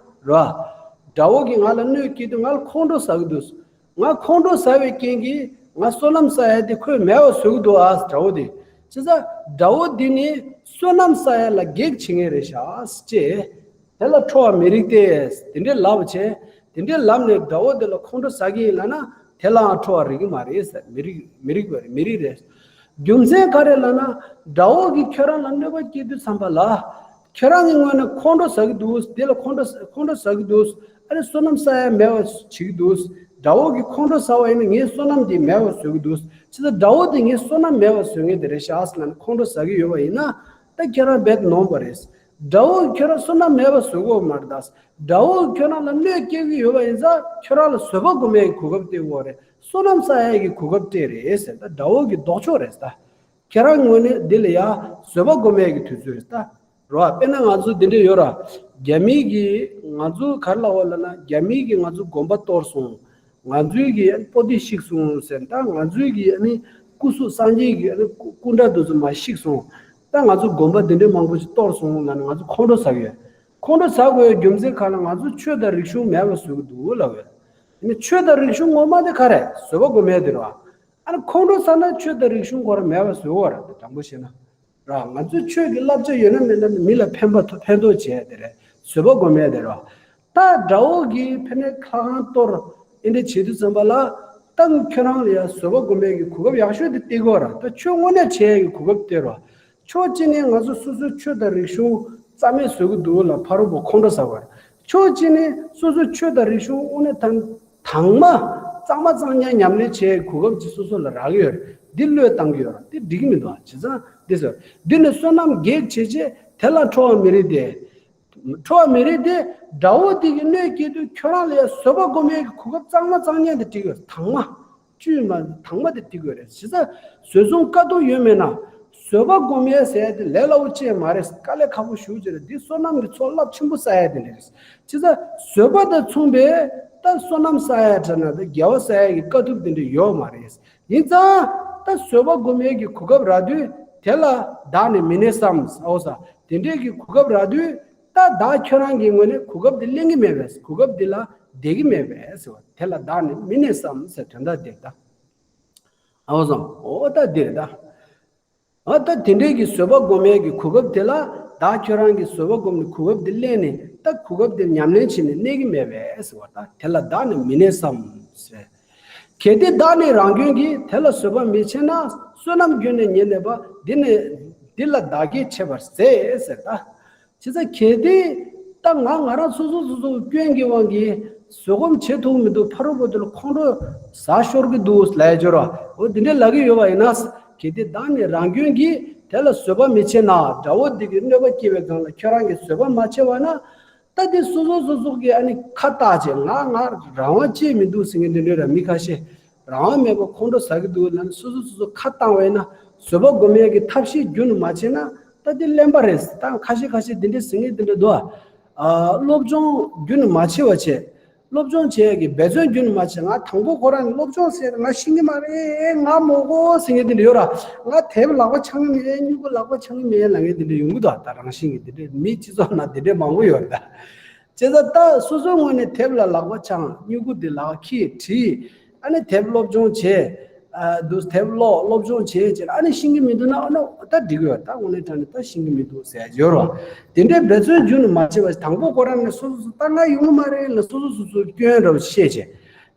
ར། དགྲ་བོ་གིས་ང་ལ་གནོད་སྐྱེལ་དུས་ང་ལ་ཁོང་ཁྲོ་ཟ་གི་འདུག་ང་ཁོང་ཁྲོ་ཟ་བའི་རྐྱེན་གྱིས་ང་བསོད་ནམས་བསགས་ཡས་དེ་ཁོས་མེད་པ་བཟོ་གི་འདུག་ཨ། དགྲ་བོ་དེ། བྱས་ཙང་དགྲ་བོ་འདི་ནི་བསོད་ནམས་བསགས་ཡས་ལ་གེགས་བྱེད་མཁན་རེད་ཤག་ཅེས། དེ་ལ་ཁྲོ་བ་མི་རིགས་ཏེ། དེ་འདྲའི་ལབ་བྱས། དེ་འདྲའི་ལབ་ནས་དགྲ་བོ་དེ་ལ་ཁོང་ཁྲོ་ཟ་གི་ཡིན་ལབ་ན། དེ་ལའང་ཁྲོ་བ་རིགས་ཀྱི་མ་རེད་ཟེར། མི་རིགས་མི་རིགས་པ་རེད། མི་རིགས་རེད། རྒྱུ་མཚན་ག་རེ་ལབ་ན། དགྲ་བོ་གིས་ཁྱོད་རང་ལ་གནོད་པ་སྐྱེལ་དུས་ཙམ་པ་ལ། ཁྱོད་རང་གི་ངོས་ནས་ཁོང་ཁྲོ་ཟ་གི་འདུག་དེ་ལ་ཁོང་ཁྲོ་ཁོང་ཁྲོ་ཟ་གི་འདུག་ཨ་ནི་བསོད་ནམས་བསགས་ཡ་མེད་པ་བྱེད་ཀྱི་འདུག་དགྲ་བོ་གིས་ཁོང་ཁྲོ་ཟ་བ་ཡིན་ན་ངའི་བསོད་ནམས་དེ་མེད་པ་བཟོ་གི་འདུག་བྱས་ཙང་དགྲ་བོ་དེ་ངའི་བསོད་ནམས་མེད་པ་བཟོ་མཁན་དེ་རེད་ཤག་ཟེར་ལབ་ནས་ཁོང་ཁྲོ་ཟ་གི་ཡོད་པ་ཡིན་ན། ད་ཁྱོད་རང་རྦད་དེ་ནོངས་པ་རེད། དགྲ་བོ་གིས་ཁྱོད་རང་བསོད་ནམས་མེད་པ་བཟོ་གི་ཡོད་མ་རེད་ད། དགྲ་བོ་གིས་ཁྱོད་རང་ལ་གནོད་སྐྱེལ་གྱི་ཡོད་པ་ཡིན་ཙང་ཁྱོད་རང་ལ་བཟོད་པ་སྒོམ་ཡས་ཀྱི་གོ་སྐབས་སྟེར་གྱི་ཡོད་རེད། བསོད་ནམས་བསགས་ཡས་ཀྱི་གོ་སྐབས་སྟེར་རེད་ཟེར། ད་དགྲ་བོ་གི་ལྡོག་ཕྱོགས་རེད་ད། ཁྱེད་རང་ངོས་ནས་འདི་ལ་ཡ་བཟོད་པ་སྒོམ་ཡས་ཀྱི་དུས་ཚོད་རེད་ད། རེད་བ། དཔེར་ན་ང་ཚོ་འདི་འདྲ་ཡོད་ར། རྒྱ་མི་གིས་ང་ཚོ་ག་རེ་ལབ་ཡོད་ལབ་ན། རྒྱ་མི་གིས་ང་ཚོ་དགོན་པ་གཏོར་སོང་། ང་ཚོའི་གི་ཨ་ནི་པོ་ཏི་བཤིག་སོང་ཟེར། ད་ང་ཚོའི་གི་ཨ་ནི་སྐུ་གཟུགས་སངས་རྒྱས་ཀྱི་ཨ་ནི་སྐུ་སྐུ་འདྲ་དེ་ཚོ་མར་བཤིག་སོང་། ད་ང་ཚོ་དགོན་པ་འདི་འདྲ་མང་པོ་ཞིག་གཏོར་སོང་ལབ་ནས་ང་ཚོ་ཁོང་ཁྲོ་ཟ་གི་ཡོད། ཁོང་ཁྲོ་ཟ་དགོས་ཡའི་རྒྱུ་མཚན་ག་ལ། ང་ཚོ་ཆོས་དང་རིག་གཞུང་མེད་པ་བཟོ་གི་འདུག་ལབ་ཡོད། ཨ་ནི་ཆོས་དང་རིག་གཞུང་ངོ་མ་དེ་ག་རེ། བཟོད་པ་སྒོམ་ཡས་དེ་རེད་བ། ཨ་ནི་ཁོང་ཁྲོ་ཟ་ན་ཆོས་དང་རིག་གཞུང་ཁོ་རང་མེད་པ་བཟོ་གི་ཡོད་རེད། དྲང་པོ་བཤད་ན། ར། ང་ཚོའི་ཆོས་ཀྱི་བསླབ་བྱ་ཡོད་ན་མེད་ན་མི་ལ་ཕན་པ་ཐོ་ཕན་ཐོགས་བྱས་དེ་རེད། བཟོད་པ་སྒོམ་ཡས་དེ་རེད། ད་དགྲ་བོ་གིས་ཕ་ནས་ལྷ་ཁང་གཏོར་ཨེ་འདྲ་བྱེད་དུས་ཙམ་པ་ལ། ད་ཁྱོད་རང་ལ་ཡང་བཟོད་པ་སྒོམ་ཡས་ཀྱི་གོ་སྐབས་ཡག་ཤོས་དེ་སྟེར་གྱི་ཡོད་ར། ད་ཆོས་དངོས་གནས་བྱེད་ཡས་ཀྱི་གོ་སྐབས་སྟེར་ར། ཕྱོགས་གཅིག་ནས་ང་ཚོ་སོ་སོའི་ཆོས་དང་རིག་གཞུང་རྩ་མེད་བཟོ་གི་འདུག་ལབ་ཕ་རོལ་པོ་ཁོང་ཁྲོ་ཟ་གི་ཡོད་ར། ཕྱོགས་གཅིག་ནས་སོ་སོའི་ཆོས་དང་རིག་གཞུང་དངོས་གནས་དང་། དྭངས་མ། གཙང་མ་གཙང་རྐྱང་ཉམས་ལེན་བྱེད་གོ་སྐབས་ཅིག་སོ་སོ་ལ་རག་ཡོད་རེད། འདི་བློས་བཏང་གི་ཡོད་རེད། འདི་འགྲིག་གི་མི་འདུག་ཨ། བྱས་ཙང་འདི་ཟེར། འདི་ནི་བསོད་ནམས་གེགས་བྱེད་ཅེས། དེ་ལ་ཁྲོ་བ་མི་རིགས་ཏེ། ཁྲོ་བ་མི་རིགས་ཏེ། དགྲ་བོ་འདི་གིས་གནོད་སྐྱེལ་དུས་ཁྱོད་རང་ལ་ཡང་བཟོད་པ་སྒོམ་ཡས་ཀྱི་གོ་སྐབས་གཙང་མ་གཙང་རྐྱང་དེ་སྤྲད་ཡོད་རེད། དྭངས་མ། བཅུད་མ་དྭངས་མ་དེ་སྤྲད་དགོས་རེད། བྱས་ཙང་བཟོད་བཟུང་དཀའ་ཐུབ་ཡོད་མེད་ན། བཟོད་པ་སྒོམ་ཡས་ཟེར་ཡ་དེ་ལས་སླ་བོ་ཅིག་མ་རེད། དཀའ་ལས་ཁག་པོ་ཞེ་པོ་ཅིག་རེད། འདི་བསོད་ནམས་ཀྱི་ཚོགས་རླབས་ཆེན་པོ་བསགས་ཡ་དེ་འདྲ་རེད། བྱས་ཙང་བཟོད་པ་དང་མཚུངས་པའི་ད་བསོད་ནམས་བསགས་ཡ་དྲན་ན་ད་དགེ་བ་བསགས་ཡ་གི་དཀའ་ཐུབ་དེ་འདྲ་ཡོད་མ་རེད། ཡིན་ཙང་ ད་བཟོད་པ་སྒོམ་ཡས་ཀྱི་གོ་སྐབས་རག་དུས་དེ་ལ་བདག་ནི་མི་གནས་སམ། ཨོ་ས། དེ་འདྲས་ཀྱི་གོ་སྐབས་རག་དུས་ད་བདག་ཁྱོད་རང་གི་ངོས་ནས་གོ་སྐབས་དེ་ལེན་གྱི་མེད་པས། གོ་སྐབས་དེ་ལ་བསྡད་ཀྱི་མེད་པས་ཟེར་བ། དེ་ལ་བདག་ནི་མི་གནས་སམ་ཟེར་དོན་དག་དེ་རེད་ད། ཨོ་སོང་། ཨོ་ད་འདི་རེད་ད། ཨ་ད་དེ་འདྲའི་གི་བཟོད་པ་སྒོམ་ཡས་ཀྱི་གོ་སྐབས་དེ་ལ་བདག་ཁྱོད་རང་གིས་བཟོད་པ་སྒོམ་ནས་གོ་སྐབས་དེ་ལེན་ནས་ད་གོ་སྐབས་དེ་ཉམས་ལེན་བྱས་ནས་གནས་ཀྱི་མེད་པས་ཟེར་བ། ད་དེ་ལ་བདག་ནི་མི་གནས་སམ་ཟེར། གལ་ཏེ་བདག་ནི་རང་སྐྱོན་གྱིས། དེ་ལ་བཟོད་པ་མི་བྱེད་ན། བསོད་ནམས་རྒྱུན་ནས་ཉེར་གནས་པ། འདི་ནི་འདི་ལ་བདག་གིས་བྱེད་པར་ཟད་ཟེར་ད། བྱས་ཙང་གལ་ཏེ་ད་ང་ང་རང་སོ་སོ་སོ་སོ་སྐྱོན་གྱི་དབང་གིས་བཟོད་སྒོམ་བྱེད་ཐུབ་མི་འདུག་ཕ་རོལ་པོ་དེ་ལ་ཁོང་ཁྲོ་ཟ་ཤོར་གྱི་འདུག་ལབ་ཡ་ཅོ་ར། འོ་དེ་འདྲས་ལབ་ཀྱི་ཡོད་པ་ཡིན་ན། གལ་ཏེ་བདག་ནི་རང་སྐྱོན་གྱིས། དེ་ལ་བཟོད་པ་མི་བྱེད་ན། དགྲ་བོ་དེ་གིས་གནོད་པ་སྐྱེལ་བའི་སྒང་ལ་ཁྱོད་རང་གིས་བཟོད་པ་མ་བྱས་པ་ན། ད་དེ་སོ་སོ་སོ་སོ་གིས་ཨ་ནི་ཁ་བཏགས་བྱས། ང་ང་རང་དབང་ཅིག་མི་འདུག་ཟེར་མཁན་དེ་འདྲས་ར། མི་ཁ་ཤས་རང་དབང་མེད་པ་ཁོང་ཁྲོ་ཟ་གི་འདུག་ལབ་ནས་སོ་སོ་སོ་སོ་ཁ་བཏང་བས་ན། བཟོད་པ་སྒོམ་ཡས་ཀྱི་ཐབས་ཤེས་རྒྱུན་དུ་མ་བྱས་ན། ད་དེ་གླེན་པ་རེད། ད་ཁ་ཤས་ཁ་ཤས་འདི་འདྲས་ཟེར་མཁན་འདི་འདྲས་འདུག་ཨ། སློབ་སྦྱོང་རྒྱུན་དུ་མ་བྱས་པ་བྱས། སློབ་སྦྱོང་བྱེད་ཡས་ཀྱི་འབད་བརྩོན་རྒྱུན་དུ་མ་བྱས། ང་དང་པོ་ཁོ་རང་ནས་སློབ་སྦྱོང་ཟེར་ང་ཤེས་ཀྱི་མ་རེད། ང་མོ་གོ་ཟེར་མཁན་འདི་འདྲས་ཡོད་ར། ང་དེབ་ལག་པ་འཆང་གི་མེད། སྨྱུ་གུ་ལག་པ་འཆང་གི་མེད་ལབ་མཁན་འདི་འདྲས་ཡོང་གི་འདུག་ད་རང་བཞིན་གྱིས་འདི་འདྲས་མི་སྤྱི་ཚོགས་ནང་འདི་འདྲས་མང་པོ་ཡོད་རེད་ད། བྱས་ཙང་ད་སོ་སོའི་ངོས་ནས་དེབ་ལ་ལག་པ་འཆང་། སྨྱུ་གུ་འདི་ལག་ཁྱེར་བྲིས། ཨ་ནི་དེབ་སློབ་སྦྱོང་བྱས། ཨ་འདུག་དེབ་ཀློག་སློབ་སྦྱོང་བྱས་བྱས་ཨ་ནི་ཤེས་ཀྱི་མི་འདུག་ན། ཨ་ནི་ད་འགྲིག་གི་ཡོད། ད་དངོས་གནས་དྲང་གནས་ད་ཤེས་ཀྱི་མི་འདུག་ཟེར་ཡ་ཡོད་རོ། དེ་འདྲའི་འབད་བརྩོན་རྒྱུན་དུ་མ་བྱས་པ། དང་པོ་ཁོ་རང་ནས་སོ་སོ་སོ་ད་ང་ཡོང་གི་མ་རེད་ལ་སོ་སོ་སོ་སོའི་སྐྱོན་འདྲ་བོ་བཤད་བྱས།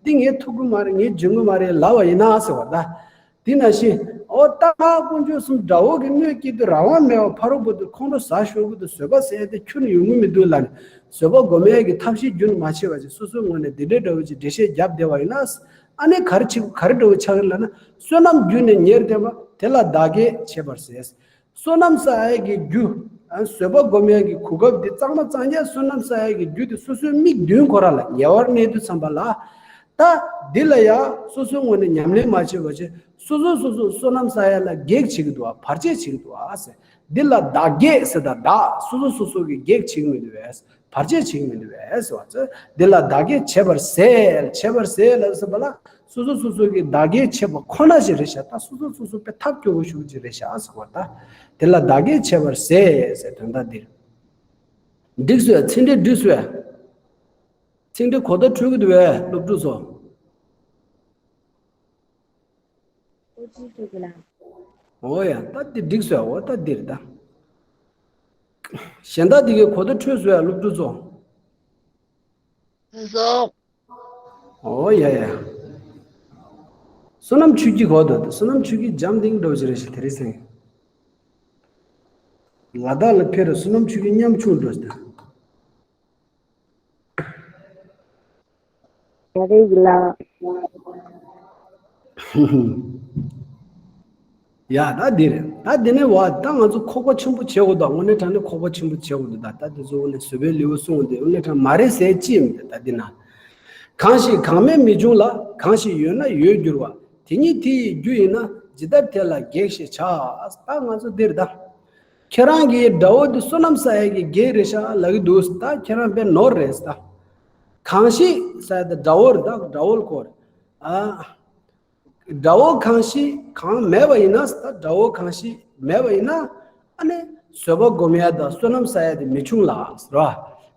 འདི་ངས་ཐུབ་གི་མ་རེད། ངས་འཇོན་གི་མ་རེད་ལབ་པ་ཡིན་ན་ཟེར་བ་ད། དེ་ནང་བཞིན་ཨོ་ད་ང་དཀོན་མཆོག་གསུམ་དགྲ་བོ་གི་གནོད་སྐྱེལ་དུས་རང་དབང་མེད་པ་ཕ་རོལ་པོ་དེ་ཁོང་ཁྲོ་ཟ་ཤོར་གི་འདུག་བཟོད་པ་ཟེར་ཡ་དེ་ཁྱོན་ནས་ཡོང་གི་མི་འདུག་ལབ་ནས་བཟོད་པ་སྒོམ་ཡ་གི་ཐབས་ཤེས་རྒྱུན་མ་ཆད་པ་ཅིག་སོ་སོའི་ངོས་ནས་འདི་འདྲའི་འདྲ་བོ་ཅིག་འགྲེལ་བཤད་བརྒྱབ་བསྡད་པ་ཡིན་ན། ཨ་ནི་ག་རེ་བྱེད་ག་རེ་འདྲ་བོ་ཆགས་ཀྱི་ལབ་ན། བསོད་ནམས་རྒྱུན་ནས་ཉེར་བསྟེན་པ། དེ་ལ་བདག་གིས་བྱེད་པར་ཟད། བསོད་ནམས་བསགས་ཡ་གི་རྒྱུ། ཨ་བཟོད་པ་སྒོམ་ཡ་གི་གོ་སྐབས་འདི་གཙང་མ་གཙང་རྐྱང་བསོད་ནམས་བསགས་ཡ་གི་རྒྱུ་དེ་སོ་སོའི་མིག་མདུན་ཁོ་ར་ལ་ཉེ་བར་གནས་དུས་ཙམ་པ་ལ། ད་འདི་ལ་ཡ་སོ་སོའི་ངོས་ནས་ཉམས་ལེན་མ་བྱས་པ་བྱས་སོ་སོ་སོ་སོ་བསོད་ནམས་བསགས་ཡ་ལ་གེགས་བྱེད་ཀྱི་འདུག་བ། བར་ཆད་བྱེད་ཀྱི་འདུག་བ་ཟེར། འདི་ལ་བདག་གེགས་ཟེར་ད། བདག་སོ་སོ་སོ་སོ་གི་གེགས་བྱེད་ཀྱི་མི་འདུག་བས། བར་ཆད་བྱེད་ཀྱི་མི་འདུག་བས་ཟེར་བ་ཚོ། འདི་ལ་བདག་གེགས་བྱེད་པར་ཟད། བྱེད་པར་ཟད་ལ་ཟེར་བ་ལ་སོ་སོ་སོ་སོ་གི་བདག་གེགས་བྱེད་པ་ཁོ་ན་ཞིག་རེད་ཤག་ད་སོ་སོ་སོ་སོ་དཔེ་ཐབས་སྐྱོ་བོ་ཞུགས་ཀྱི་རེད་ཤག་ཟེར་བ་ད། འདི་ལ་བདག་གེགས་བྱེད་པར་ཟད་ཟེར་དོན་དག་འདིར། འགྲིག་སོས། ཚིག་འགྲེལ་འགྲིག་སོས། ཚིག་འགྲེལ་གོ་བརྡ་འཕྲོད་ཀྱི་འདུག་བས་སློབ་ཕྲུག་ཚོ། ཨོ་ཅི་ཐུག་གི་ལ། ཨོ་ཡ་ད་འདི་འགྲིག་སོས། ཨོ་ད་འདིར་ད། གཞན་དག་འདི་གའི་གོ་བརྡ་འཕྲོད་སོས་ཡ་སློབ་ཕྲུག་ཚོ། ཨོ་ཡ་ཡ། བསོད་ནམས་ཆོས་ཀྱི་གོ་བརྡ། བསོད་ནམས་ཆོས་ཀྱི་འཇམ་ཐིང་འགྲོ་ཞིག་རེ་ཞིག་དེ་རེ་སེང་། ལ་དྭགས་ལ་ཕེབས་ར་བསོད་ནམས་ཆོས་ཀྱི་ཉམ་ཆུང་འགྲོ་ཞིག་དང་། ཡ་རེད་ལ། ཡ་ད་འདི་རེད། ད་འདི་ནས་བ་ད་ང་ཚོ་ཁོག་པ་ཆེན་པོ་བྱེད་དགོས་ད། དངོས་གནས་དྲང་གནས་ཁོག་པ་ཆེན་པོ་བྱེད་དགོས་འདུག་ད་ད་འདི་ཚོ་དངོས་གནས་བཟོད་པའི་ལེའུ་གསུངས་འདི་དངོས་གནས་དྲང་མ་རེད་ཟེར་ཅི་ཡིན་འདི་ད་འདི་ན། གང་ཞིག་གང་མེད་མི་འབྱུང་ལ། གང་ཞིག་ཡོད་ན་ཡོད་འགྱུར་བ། དེ་ཉིད་དེ་ཡི་རྒྱུ་ཡིན་ན། ཇི་ལྟར་དེ་ལ་གེགས་ཞེས་བྱ། ད་ང་ཚོ་འདིར་ད། ཁྱེད་རང་གི་དགྲ་བོ་འདི་བསོད་ནམས་བསགས་ཡས་ཀྱི་གེགས་རེད་ཤག་ལབ་ཀྱི་འདུག་ད་ཁྱེད་རང་དཔེ་ནོར་རེད་ད། གང་ཞིག་ཟེར་ཡ་དེ་དགྲ་བོ་རེད་ད། དགྲ་བོ་ལ་གོ་རེད། ཨ། དགྲ་བོ་གང་ཞིག་གང་མེད་པ་ཡིན་ན་ད། དགྲ་བོ་གང་ཞིག་མེད་པ་ཡིན་ན། ཨ་ནི་བཟོད་པ་སྒོམ་ཡ་དང་བསོད་ནམས་བསགས་ཡ་དེ་མི་འབྱུང་ལ་ཟེར་བ།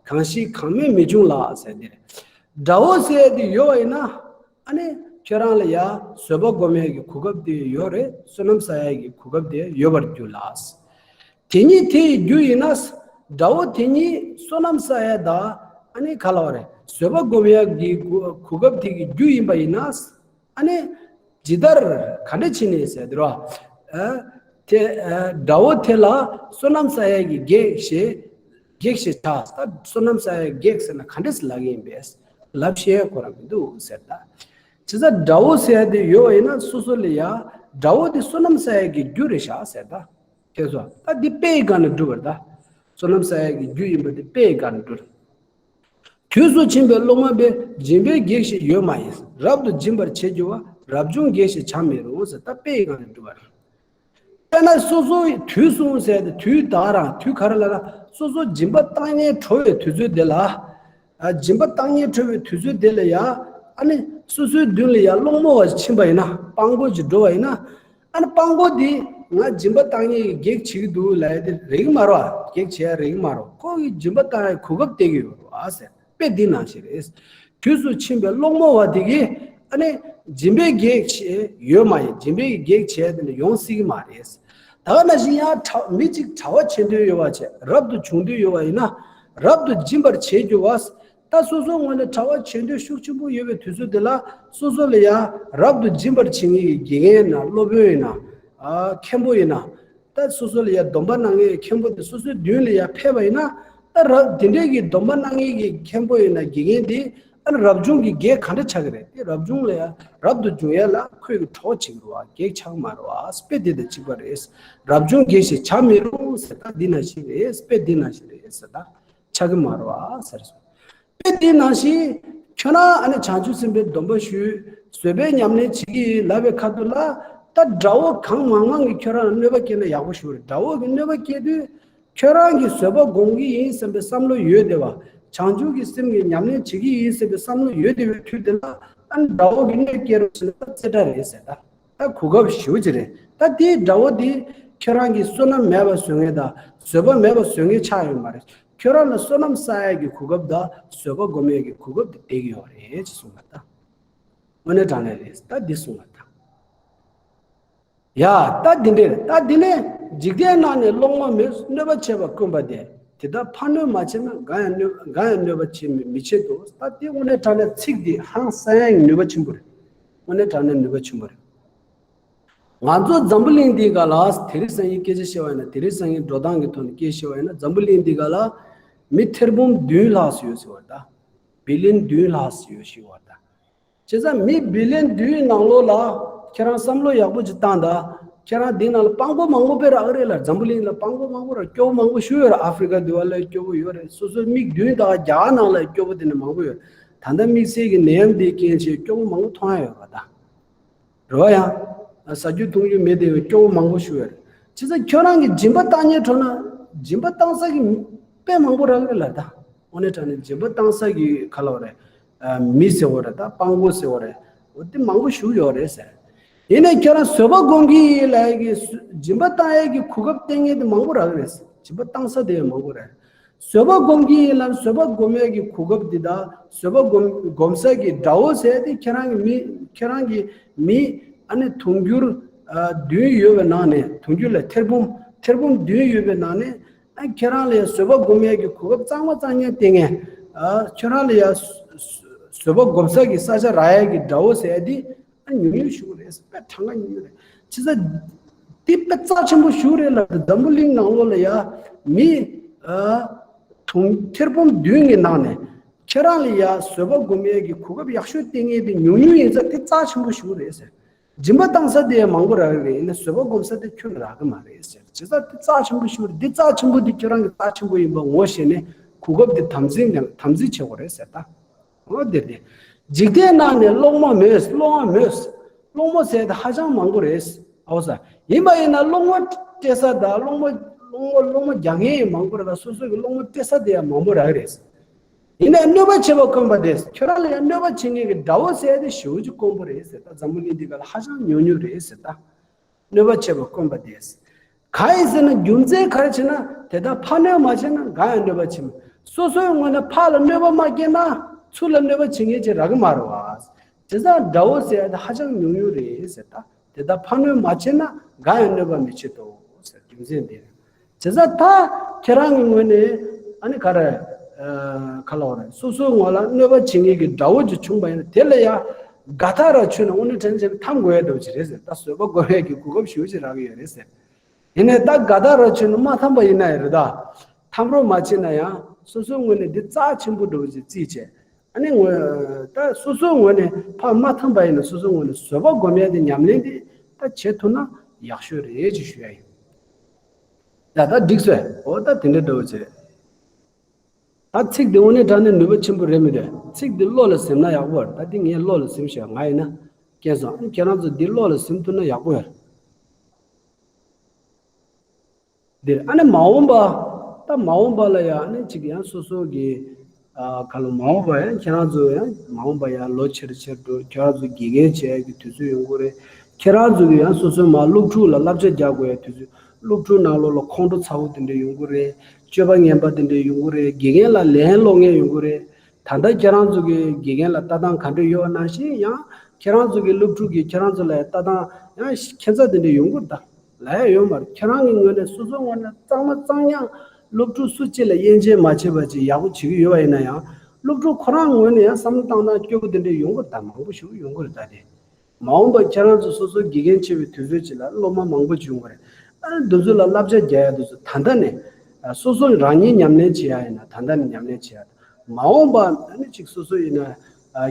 གང་ཞིག་གང་མེད་མི་འབྱུང་ལ་ཟེར་དེ་རེད། དགྲ་བོ་ཟེར་ཡ་དེ་ཡོད་པ་ཡིན་ན། ཨ་ནི་ཁྱོད་རང་ལ་ཡ་བཟོད་པ་སྒོམ་ཡས་ཀྱི་གོ་སྐབས་དེ་ཡོད་རེད། བསོད་ནམས་བསགས་ཡས་ཀྱི་གོ་སྐབས་དེ་ཡོད་པར་འགྱུར་ལ། དེ་ཉིད་དེ་ཡི་རྒྱུ་ཡིན་ན། དགྲ་བོ་དེ་ཉིད་བསོད་ནམས་བསགས་ཡས་དང་ཨ་ནི་ག་ལ་བ་རེད། བཟོད་པ་སྒོམ་ཡས་ཀྱི་གོ་སྐབས་དེ་གི་རྒྱུ་ཡིན་པ་ཡིན་ན། ཨ་ནི་ཇི་ལྟར་ག་འདྲ་བྱས་ནས་ཟེར་དེ་རོ། ཨ་དེ་ཨ་དགྲ་བོ་དེ་ལ་བསོད་ནམས་བསགས་ཡས་ཀྱི་གེགས་ཞེས། གེགས་ཞེས་བྱ། ད་བསོད་ནམས་བསགས་ཡས་གེགས་ཟེར་ན་ག་འདྲས་ལབ་ཀྱི་ཡིན་པས། ལབ་ཤེས་ཁོ་རང་མི་འདུག་ཟེར་ད། བྱས་ཙང་དགྲ་བོ་ཟེར་ཡ་དེ་ཡོད་པ་ཡིན་ན་སོ་སོ་ལ་ཡ་དགྲ་བོ་དེ་བསོད་ནམས་བསགས་ཡས་ཀྱི་རྒྱུ་རེད་ཤག་ཟེར་ད། ཁྱེད་ཚོ་ད་འདི་དཔེ་ཡི་སྒང་ནས་སྒྲུབ་པར་ད། བསོད་ནམས་བསགས་ཡས་ཀྱི་རྒྱུ་ཡིན་པ་དེ་དཔེ་ཡི་སྒང་ནས་སྒྲུབ། དུས་སུ་ཕྱིན་པའི་སློབ་མ་དཔེ། སྦྱིན་པའི་གེགས་ཞེས་ཡོད་མ་ཡིན། རབ་ཏུ་སྦྱིན་པར་བྱེད་འགྱུར་བ། རབ་བྱུང་གེགས་ཞེས་བྱ་མི་རུང་ཟེར་ད་དཔེ་ཡི་སྒང་ནས་སྒྲུབ་པར། དཔེར་ན་སོ་སོ་དུས་སུ་ཟེར་ཏེ་དུས་ད་རང་དུས་ག་རེ་ལབ་ན་སོ་སོ་སྦྱིན་པ་བཏང་སྙིང་བྲོ་བའི་དུས་ཚོད་དེ་ལ། ཨ་སྦྱིན་པ་བཏང་སྙིང་བྲོ་བའི་དུས་ཚོད་དེ་ལ་ཡ། ཨ་ནི་སོ་སོའི་མདུན་ལ་ཡ་སློང་མོ་བ་ཕྱིན་པ་ཡིན་ན་སྤྲང་པོ་ཅིག་འགྲོ་བ་ཡིན་ན། ཨ་ནི་སྤྲང་པོ་འདི་ང་སྦྱིན་པ་བཏང་ཡས་ཀྱི་གེགས་བྱེད་ཀྱི་འདུག་ལབ་ཡས་དེ་རེག་མ་རོ། གེགས་བྱེད་ཡས་རེག་མ་རོ། ཁོ་གིས་སྦྱིན་པ་བཏང་ཡས་གོ་སྐབས་སྟེར་གྱི་ཡོད་རེད་བ་ཟེར། དཔེ་འདི་ནང་བཞིན་རེད། དུས་སུ་ཕྱིན་པའི་སློང་མོ་བ་དེ་གིས་ཨ་ནི་སྦྱིན་པའི་གེགས་བྱེད་ཡོད་མ་ཡིན། སྦྱིན་པའི་གེགས་བྱས་དེ་ནི་ཡོང་སྲིད་ཀྱི་མ་རེད། ད་ག་ནང་བཞིན་ཡང་གྲྭ་མི་གཅིག་གྲྭ་པ་བྱེད་འདོད་ཡོད་པ་བྱས། རབ་ཏུ་བྱུང་འདོད་ཡོད་པ་ཡིན་ན་རབ་ཏུ་སྦྱིན་པར་བྱེད་རྒྱུ་བ། ད་སོ་སོའི་ངོས་ནས་གྲྭ་པ་བྱེད་འདོད་ཤུགས་ཆེན་པོ་ཡོད་པའི་དུས་ཚོད་དེ་ལ་སོ་སོ་ལ་ཡང་རབ་ཏུ་སྦྱིན་པར་བྱེད་མཁན་གྱི་དགེ་རྒན་ཡིན་ན་སློབ་དཔོན་ཡིན་ན་ཨ་མཁན་པོ་ཡིན་ན། ད་སོ་སོ་ལ་ཡང་སྡོམ་པ་གནང་མཁན་མཁན་པོ་དེ་སོ་སོའི་མདུན་ལ་ཡང་ཕེབས་པ་ཡིན་ན། ད་ར་དེ་འདྲའི་གི་སྡོམ་པ་གནང་མཁན་གྱི་མཁན་པོ་ཡིན་ན་དགེ་རྒན་དེ་ཨ་ནི་རབ་བྱུང་གི་གེགས་ག་འདྲ་ཆགས་ཀྱི་རེད། དེ་རབ་བྱུང་ལ་ཡང་རབ་ཏུ་འབྱུང་ཡ་ལ་ཁོས་གི་གྲོགས་བྱེད་ཀྱི་རེད་བ། གེགས་ཆགས་མ་རེད་བ། དཔེ་དེ་དང་གཅིག་པ་རེད། རབ་བྱུང་གེགས་ཞེས་བྱ་མི་རུང་ཟེར། ད་འདི་ནང་བཞིན་རེད། དཔེ་འདི་ནང་བཞིན་རེད་ཟེར། ད་ཆགས་ཀྱི་མ་རེད་བ་ཟེར་སོང་། དཔེ་འདི་ནང་བཞིན་ཁྱོད་རང་ཨ་ནི་བྱང་ཆུབ་སེམས་དཔའི་སྡོམ་པ་ཞུས། བཟོད་པའི་ཉམས་ལེན་བྱེད་ཀྱི་ཡིན་ལབ་པའི་ཁ་ཐུག་ལ། ད་དགྲ་བོ་གང་མང་མང་གིས་ཁྱོད་རང་ལ་གནོད་པ་སྐྱེལ་ན་ཡག་པོ་ཞིག་རེད། དགྲ་བོ་གིས་གནོད་པ་སྐྱེལ་དུས་ཁྱོད་རང་གིས་བཟོད་པ་སྒོམ་གྱི་ཡིན་བསམ་པའི་བསམ་བློ་ཡོད་བསྡད་པ། བྱང་ཆུབ་ཀྱི་སེམས་ཀྱི་ཉམས་ལེན་བྱེད་ཀྱི་ཡིན་བསམ་པའི་བསམ་བློ་ཡོད་བསྡད་པའི་དུས་དེ་ལ་ཨ་ནི་དགྲ་བོ་གིས་གནོད་སྐྱེལ་རོགས་བྱེད་ན་ད་རྩེ་གྲ་རེད་ཟེར། ད་ད་གོ་སྐབས་ཞེ་པོ་ཅིག་རེད། ད་དེའི་དགྲ་བོ་དེ་ཁྱོད་རང་གི་བསོད་ནམས་མེད་པ་བཟོ་མཁན་དང་བཟོད་པ་མེད་པ་བཟོ་མཁན་ཆགས་ཡོད་མ་རེད། ཁྱོད་རང་ལ་བསོད་ནམས་བསགས་ཡས་ཀྱི་གོ་སྐབས་དང་བཟོད་པ་སྒོམ་ཡས་ཀྱི་གོ་སྐབས་དེ་སྟེར་གྱི་ཡོད་རེད་ཅེས་གསུངས་པ་དང་། དངོས་གནས་དྲང་གནས་རེད། ད་འདི་གསུངས་པ་དང་། ཡ། ད་འདི་འདྲས་རེད། ད་འདི་ནས་འཇིག་རྟེན་ན་ནི་སློང་མོ་མོས། གནོད་པ་བྱས་པ་དཀོན་པ་དེ། དེ་དག་ཕར་གནོད་མ་བྱས་ན་གང་ཡང་གནོད་གང་ཡང་གནོད་པ་བྱེད་མི་མི་བྱེད་དོ། ད་འདི་དངོས་གནས་དྲང་གནས་ཚིག་འདི་ཧང་སང་ཡང་ནུས་པ་ཆེན་པོ་རེད། དངོས་གནས་དྲང་གནས་ནུས་པ་ཆེན་པོ་རེད། ང་ཚོ་འཛམ་བུ་གླིང་འདིའི་སྒང་ལ་དེ་རིང་སང་ཉིན་སྐད་ཆ་བཤད་པ་ཡིན་ན། དེ་རིང་སང་ཉིན་འགྲོ་སྟངས་ཀྱི་ཐོག་ནས་སྐད་ཆ་བཤད་པ་ཡིན་ན། འཛམ་བུ་གླིང་འདིའི་སྒང་ལ་མི་ཐེར་འབུམ་བདུན་ལྷག་ཙམ་ཡོད་ཟེར་བ་ད། བི་ལིན་བདུན་ལྷག་ཙམ་ཡོད་ཟེར་བ་ད། བྱས་ཙང་མི་བི་ལིན་བདུན་ནང་ལོགས་ལ་ཁྱེད་རང་བསམ་བློ་ཡག་པོ་ཅིག་བཏང་དང་། ཁྱེད་རང་འདི་ནང་ལ་སྤྲང་པོ་མང་པོ་དཔེ་རག་གི་རེད་ལ། འཛམ་བུ་གླིང་ལ་སྤྲང་པོ་མང་པོ་རག་སྐྱོ་པོ་མང་པོ་ཞིག་ཡོད་རེད། ཨ་ཧྥི་རི་ཀ་འདི་བ་ལ་སྐྱོ་པོ་ཡོད་རེད། སོ་སོའི་མིག་མདུན་དང་རྒྱ་གར་ནང་ལ་སྐྱོ་པོ་དེ་ནས་མང་པོ་ཡོད་རེད། ད་ལྟ་དམིགས་བསལ་གྱི་ནད་ཡམས་འདིའི་རྐྱེན་བྱས་སྐྱོ་པོ་མང་པོ་མཐོང་ཡ་ཡོད་རེད་བ་ད། རེད་བ་ཡ། ཟ་རྒྱུ་འཐུང་རྒྱུ་མེད་དེ་སྐྱོ་པོ་མང་པོ་ཞིག་ཡོད་རེད། བྱས་ཙང་ཁྱོད་རང་གིས་སྦྱིན་པ་བཏང་སྙིང་བྲོ་ན། སྦྱིན་པ་བཏང་ས་གི་དཔེ་མང་པོ་རག་གི་རེད་ལ་ད། དངོས་གནས་དྲང་གནས་སྦྱིན་པ་བཏང་ས་གི་ག་ལབ་རེད། ཨ། མི་ཟེར་བ་རེད་ད། སྤྲང་པོ་ཟེར་བ་རེད། འོ་དེ་མང་པོ་ཞིག་ཡོད་རེད་ཟེར། ཡིན་ནའི་ཁྱོད་རང་བཟོད་པ་སྒོམ་གྱི་ཡིན་ལབ་ཡས་ཀྱི་སྦྱིན་པ་བཏང་ཡས་ཀྱི་གོ་སྐབས་སྟེར་མཁན་དེ་མང་པོ་རག་གི་རེད། སྦྱིན་པ་བཏང་ས་དེ་ཡང་མང་པོ་རེད། བཟོད་པ་སྒོམ་གྱི་ཡིན་ལབ་བཟོད་པ་སྒོམ་ཡས་ཀྱི་གོ་སྐབས་འདི་དང་བཟོད་པ་སྒོམ་སྒོམ་ས་གི་དགྲ་བོ་ཟེར་དེ་ཁྱེད་རང་གི་མི། ཁྱེད་རང་གི་མི་ཨ་ནི་དུང་ཕྱུར་ཨ་བདུན་ཡོད་པའི་ནང་ནས། དུང་ཕྱུར་ལ་ཐེར་འབུམ། ཐེར་འབུམ་བདུན་ཡོད་པའི་ནང་ནས། ཨ་ཁྱེད་རང་ལ་ཡང་བཟོད་པ་སྒོམ་ཡས་ཀྱི་གོ་སྐབས་གཙང་མ་གཙང་རྐྱང་སྟེར་མཁན། ཨ་ཁྱེད་རང་ལ་ཡང་བཟོད་པ་སྒོམ་ས་གི་ས་ཆ་རག་ཡས་ཀྱི་དགྲ་བོ་ཟེར་དེ། ཨ་ཉུང་ཉུང་ཞིག་རེད། དཔེ་གྲངས་ཀ་ཉུང་ཉུང་རེད། བྱས་ཙང་འདི་དཔེ་རྩ་ཆེན་པོ་ཞིག་རེད་ལ། འཛམ་བུ་གླིང་ནང་ལོགས་ལ་ཡ་མི་ཨ་དུང་ཐེར་འབུམ་བདུན་གྱི་ནང་ནས་ཁྱེད་རང་ལ་ཡ་བཟོད་པ་སྒོམ་ཡས་ཀྱི་གོ་སྐབས་ཡག་ཤོས་སྟེར་མཁན་དེ་ཉུང་ཉུང་ཡིན་ཙང་དེ་རྩ་ཆེན་པོ་ཞིག་རེད་ཟེར། སྦྱིན་པ་བཏང་ས་དེ་ཡང་མང་པོ་རག་གི་རེད། ཡིན་ན་བཟོད་པ་སྒོམ་ས་དེ་ཁྱོན་ནས་རག་གི་མ་རེད་ཟེར། བྱས་ཙང་དེ་རྩ་ཆེན་པོ་ཞིག་རེད། འདི་རྩ་ཆེན་པོ་འདི་ཁྱེད་རང་གི་རྩ་ཆེན་པོ་ཡིན་པ་ངོ་ཤེས་ནས་གོ་སྐབས་དེ་དམ་འཛིན་དང་དམ་འཛིན་བྱེད་དགོས་རེད་ཟེར་ད། འོ་དེ་རེད། འཇིག་རྟེན་ན་ནི་སློང་མོ་མོས། སློང་བ་མོས། སློང་མོ་ཟེར་དེ་ཧ་ཅང་མང་པོ་རེད། ཨོ་ས། ཡིན་པ་ཡིན་ན་སློང་མོ་སྤྲད་ས་དང་སློང་མོ་སློང་མོ་སློང་མོ་རྒྱག་མཁན་ཡང་མང་པོ་རེད་ལ། སོ་སོ་གི་སློང་མོ་སྤྲད་ས་དེ་ཡང་མང་པོ་རག་གི་རེད། ཡིན་ནའི་གནོད་པ་བྱེད་པ་དཀོན་པ་དེ། ཁྱོད་རང་ལ་ཡང་གནོད་པ་བྱེད་མཁན་གྱི་དགྲ་བོ་ཟེར་དེ་ཞེ་པོ་ཅིག་དཀོན་པོ་རེད་ཟེར་ད། འཛམ་བུ་གླིང་འདི་ག་ལ་ཧ་ཅང་ཉུང་ཉུང་རེད་ཟེར་ད། གནོད་པ་བྱེད་པ་དཀོན་པ་དེ། གང་ཡིན་ཟེར་ན་རྒྱུ་མཚན་ག་རེ་བྱས་ན། དེ་དག་ཕར་གནོད་མ་བྱས་ན་གང་ཡང་གནོད་པ་བྱེད་མི། སོ་སོའི་ངོས་ནས་ཕར་ལ་གནོད་པ་མ་སྐྱེལ་ན་ཚུར་ལ་གནོད་པ་བྱེད་མཁན་ཅིག་རག་གི་མ་རེད་བ། དེ་ཙང་དགྲ་བོ་ཟེར་ཡ་དེ་ཧ་ཅང་ཉུང་ཉུང་རེད་ཟེར་ད། དེ་དག་ཕར་གནོད་མ་བྱས་ན་གང་ཡང་གནོད་པ་མི་བྱེད་དོ་ཟེར། རྒྱུ་མཚན་དེ་རེད། བྱས་ཙང་ད་ཁྱེད་རང་གི་ངོས་ནས་ཨ་ནི་ག་རེ། ཨ་ག་ལབ་དགོས་རེད། སོ་སོའི་ངོས་ལ་གནོད་པ་བྱེད་མཁན་གྱི་དགྲ་བོ་ཅིག་བྱུང་བ་ཡིན་ན་དེ་ལ་ཡ་ག་ད་ར་ཆོད་ནས་དངོས་གནས་དྲང་གནས་འཐམ་དགོས་ཡ་འདྲ་བོ་ཅིག་རེད་ཟེར། ད་བཟོད་པ་སྒོམ་ཡས་ཀྱི་གོ་སྐབས་ཞེ་པོ་ཅིག་རག་གི་ཡོད་རེད་ཟེར། ཡིན་ནའི་ད་ག་ད་ར་ཆོད་ནས་མ་འཐམ་པ་ཡིན་ན་ཡང་རེད་ད། འཐམ་རོགས་མ་བྱེད་ན་ཡང་སོ་སོའི་ངོས་ནས་འདི་རྩ་ཆེན་པོ་འདྲ་བོ་ཅིག་བརྩིས་བྱས། ཨ་ནི་ངོས་ད་སོ་སོའི་ངོས་ནས་ཕར་མ་འཐམ་པ་ཡིན་ན་སོ་སོའི་ངོས་ནས་བཟོད་པ་སྒོམ་ཡ་དེ་ཉམས་ལེན་དེ་ད་བྱེད་ཐུབ་ན་ཡག་ཤོས་རེད་ཅེས་ཞུ་ཡ་ཡིན། ཡ་ད་འགྲིག་སོང་། འོ་ད་དེ་འདྲ་འདྲ་བོ་ཅིག་རེད། ད་ཚིག་འདི་དངོས་གནས་དྲང་གནས་ནུས་པ་ཆེན་པོ་རེད་མི་རེད། ཚིག་འདི་བློ་ལ་ཟིན་ན་ཡག་པོ་རེད། ད་འདི་ངས་བློ་ལ་ཟིན་བཞག་ང་ཡིན་ན་སྐྱེས་སོང་། ཨ་ནི་ཁྱེད་རང་ཚོ་འདི་བློ་ལ་ཟིན་ཐུབ་ན་ཡག་པོ་ཡོད་རེད། འདིར་ཨ་ནི་མ་འོངས་པ། ད་མ་འོངས་པ་ལ་ཡང་ཨ་ནི་གཅིག་ཡང་སོ་སོ་གི་ཨ་ག་ལ་མ་འོངས་པ་ཡང་ཁྱེད་རང་ཚོ་ཡང་མ་འོངས་པ་ཡང་ལོ་ཆེར་ཆེར་འགྲོ། ཁྱེད་རང་ཚོ་དགེ་རྒན་བྱེད་ཡག་གི་དུས་ཚོད་ཡོང་གི་རེད། ཁྱེད་རང་ཚོ་གིས་ཡང་སོ་སོའི་མ་སློབ་ཕྲུག་ལ་བསླབ་བྱ་རྒྱག་དགོས་ཡ་དུས་ཚོད། སློབ་ཕྲུག་ནང་ལོགས་ལ་ཁོང་ཁྲོ་ཚ་བོ་དེ་འདྲ་ཡོང་གི་རེད། སྤྱོད་པ་ངན་པ་དེ་འདྲ་ཡོང་གི་རེད། དགེ་རྒན་ལ་ལན་སློག་མཁན་ཡོང་གི་རེད། ད་ལྟ་ཁྱེད་རང་ཚོ་གི་དགེ་རྒན་ལ་ལྟ་སྟངས་ག་འདྲ་ཡོད་ནང་བཞིན་ཡང་ཁྱེད་རང་ཚོ་གི་སློབ་ཕྲུག་གིས་ཁྱེད་རང་ཚོ་ལ་ལྟ་སྟངས་ཡང་ཁྱད་མཚར་དེ་འདྲ་ཡོང་གི་རེད་ད། ལབ་ཡ་ཡོད་མ་རེད། ཁྱེད་རང་གི་ངོས་ནས་སོ་སོའི་ངོས་ནས་གཙང་མ་གཙང་རྐྱང་སློབ་ཕྲུག་སུ་གཅིག་ལ་དབྱེ་འབྱེད་མ་བྱས་པ་ཅིག་ཡག་པོ་བྱེད་ཀྱི་ཡོད་པ་ཡིན་ན་ཡང་། སློབ་ཕྲུག་ཁོ་རང་ངོས་ནས་ཡང་བསམ་བློ་བཏང་སྟངས་སྐྱོ་པོ་དེ་འདྲ་ཡོང་གི་རེད་ད། མང་པོ་ཞིག་ཡོང་གི་རེད་ད། དེ་མ་འོངས་པར་ཁྱེད་རང་ཚོ་སོ་སོ་དགེ་རྒན་བྱེད་པའི་དུས་ཚོད་ཅིག་ལ་སློབ་མ་མང་པོ་བྱུང་བ་རེད། ཨ་ནི་འདི་ཚོ་ལ་བསླབ་བྱ་རྒྱག་ཡ་འདི་ཚོ་ད་ལྟ་ནས་སོ་སོ་རང་ཉིད་ཉམས་ལེན་བྱེད་ཡ་ཡིན་ན་ད་ལྟ་ནས་ཉམས་ལེན་བྱེད་ཡ། མ་འོངས་པ་ཨ་ནི་ཅིག་སོ་སོ་ཡིན་ན་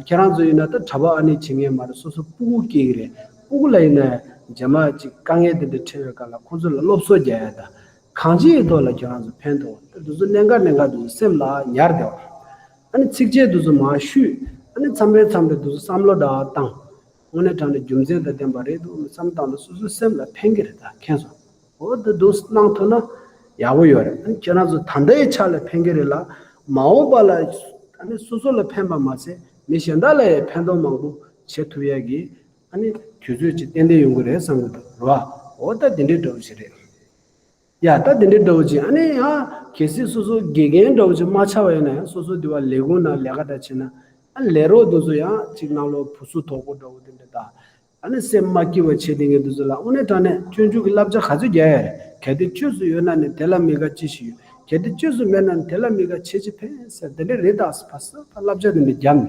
ཁྱེད་རང་ཚོ་ཡིན་ན་ད་གྲྭ་པ་ཨ་ནི་བྱེད་མཁན་མ་རེད། སོ་སོ་སྤུ་གུ་སྐྱེ་གི་རེད། སྤུ་གུ་ལ་ཡིན་ན་རྗེས་མ་ཅིག་དཀའ་ངལ་དེ་འདྲ་འཕྲད་པའི་སྐབས་ལ་ཁོང་ཚོ་ལ་སློབ་གསོ་རྒྱག་ཡ་དང་། གང་ཅིའི་ཐོག་ལ་ཁྱེད་རང་ཚོ་ཕན་ཐོགས། ད་འདི་ཚོ་གནད་འགག་གནད་འགག་འདི་ཚོ་སེམས་ལ་ཉར་བསྡད་པ། ཨ་ནི་ཚིགས་བཅད་འདི་ཚོ་མར་བཤུས། ཨ་ནི་མཚམས་རེ་མཚམས་རེ་འདི་ཚོ་བསམ་བློ་འདྲ་བཏང་། དངོས་གནས་དྲང་གནས་རྒྱུ་མཚན་དང་ལྡན་པ་རེད་འདུག་བསམ་བཏང་ན་སོ་སོའི་སེམས་ལ་ཕན་གྱི་རེད་ད། མཁྱེན་སོང་། འོ་འདི་འདུག་གནང་ཐུབ་ན་ཡག་པོ་ཡོད་རེད། ཨ་ནི་ཁྱེད་རང་ཚོ་ད་ལྟའི་ཆ་ལ་ཕན་གྱི་རེད་ལ། མ་འོངས་པ་ལ་ཨ་ནི་སོ་སོ་ལ་ཕན་པ་མ་ཟད་མི་གཞན་དག་ལ་ཡང་ཕན་ཐོགས་མང་པོ་བྱེད་ཐུབ་ཡ་གི་ཨ་ནི་དུས་ཚོད་ཅིག་ཏན་ཏན་ཡོང་གི་རེད་བསམ་གྱི་འདུག་རེད་བ། འོ་ད་འདི་འདྲའི་འདྲ་བོ་ཞིག་རེད། ཡ་ད་དེ་འདྲའི་འདྲ་བོ་ཅིག་ཨ་ནི་ཡང་གལ་སྲིད་སོ་སོ་དགེ་རྒན་འདྲ་བོ་ཅིག་མ་ཆགས་པ་ཡིན་ན་ཡང་སོ་སོ་དེ་བ་ལས་ཁུངས་ནང་ལས་ཀ་འདྲ་བྱེད་ན། ཨ་ལས་རོགས་དེ་ཚོ་ཡང་ཅིག་ནང་ལོགས་བུ་སུ་དོག་པོ་འདྲ་བོ་དེ་འདྲ་དང་། ཨ་ནི་སེམས་མ་སྐྱིད་པ་བྱེད་དེ་ངས་དེ་ཚོ་ལ་དངོས་གནས་དྲང་གནས་སྤྱོད་འཇུག་གི་བསླབ་བྱ་ག་ཚོད་རྒྱག་ཡ་རེད། གལ་ཏེ་བཅོས་སུ་ཡོད་ན་ནི་དེ་ལ་མི་དགའ་ཅི་ཞིག་ཡོད། གལ་ཏེ་བཅོས་སུ་མེད་ན་ནི་དེ་ལ་མི་དགའ་བྱེད་ཅི་ཕན་ཟེར་དེ་འདྲ་རེད་ད། ཕ་སི་ཕ་བསླབ་བྱ་དེ་འདྲ་བརྒྱབ་ནས།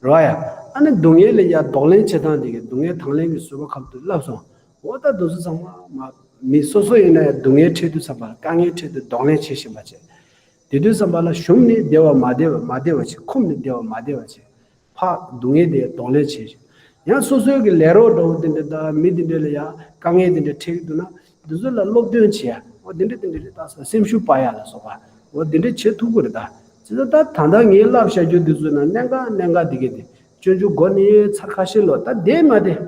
རོ་ཡ། ཨ་ནི་སྡུག་བསྔལ་ལ་ཡ་གདོང་ལེན་བྱེད་སྟངས་དེ་གི་སྡུག་བསྔལ་དང་ལེན་གྱི་བཟོད་པ་ཁབ་ཏུ་བསླབ་སོང་། འོ་ད་དེ་ཚོ་ཚང་མ་མ་མི་སོ་སོ་ཡིན་ན་ཡང་སྡུག་བསྔལ་འཕྲད་དུས་ཙམ་པ་ལ་དཀའ་ངལ་འཕྲད་དུས་གདོང་ལེན་བྱེད་བཞིན་པ་བྱས། དེ་དུས་ཙམ་པ་ལ་ཞུམ་ནས་བདེ་བ་མ་བདེ་བ་མ་བདེ་བ་བྱེད། འཁུམས་ནས་བདེ་བ་མ་བདེ་བ་བྱེད། ཕ་སྡུག་བསྔལ་དེ་གདོང་ལེན་བྱེད་བཞིན། ཡང་སོ་སོའི་གི་ལས་རོགས་འདྲ་བོ་དེ་འདྲ་དང་མི་དེ་འདྲ་ལ་ཡང་དཀའ་ངལ་དེ་འདྲ་འཕྲད་ཀྱི་འདུག་ན། འདི་ཚོ་ལ་སློབ་སྟོན་བྱེད་ཡ། འོ་འདི་འདྲ་འདི་འདྲ་རེད་ད་ཟེར་སེམས་ཤུགས་སྤར་ཡ་ལ་སོགས་པ། འོ་འདི་འདྲ་བྱེད་ཐུབ་ཀྱི་རེད་ད། བྱས་ཙང་ད་ད་ལྟ་ངས་བསླབ་བྱ་རྒྱུ་འདི་ཚོ་ན་གནད་འགག་གནད་འགག་འདི་གས་དེ་སྤྱོད་འཇུག་སྒོ་ནས་ཚར་ཁ་ཤས་ལོ་ད་བསྡད་མ་བསྡད།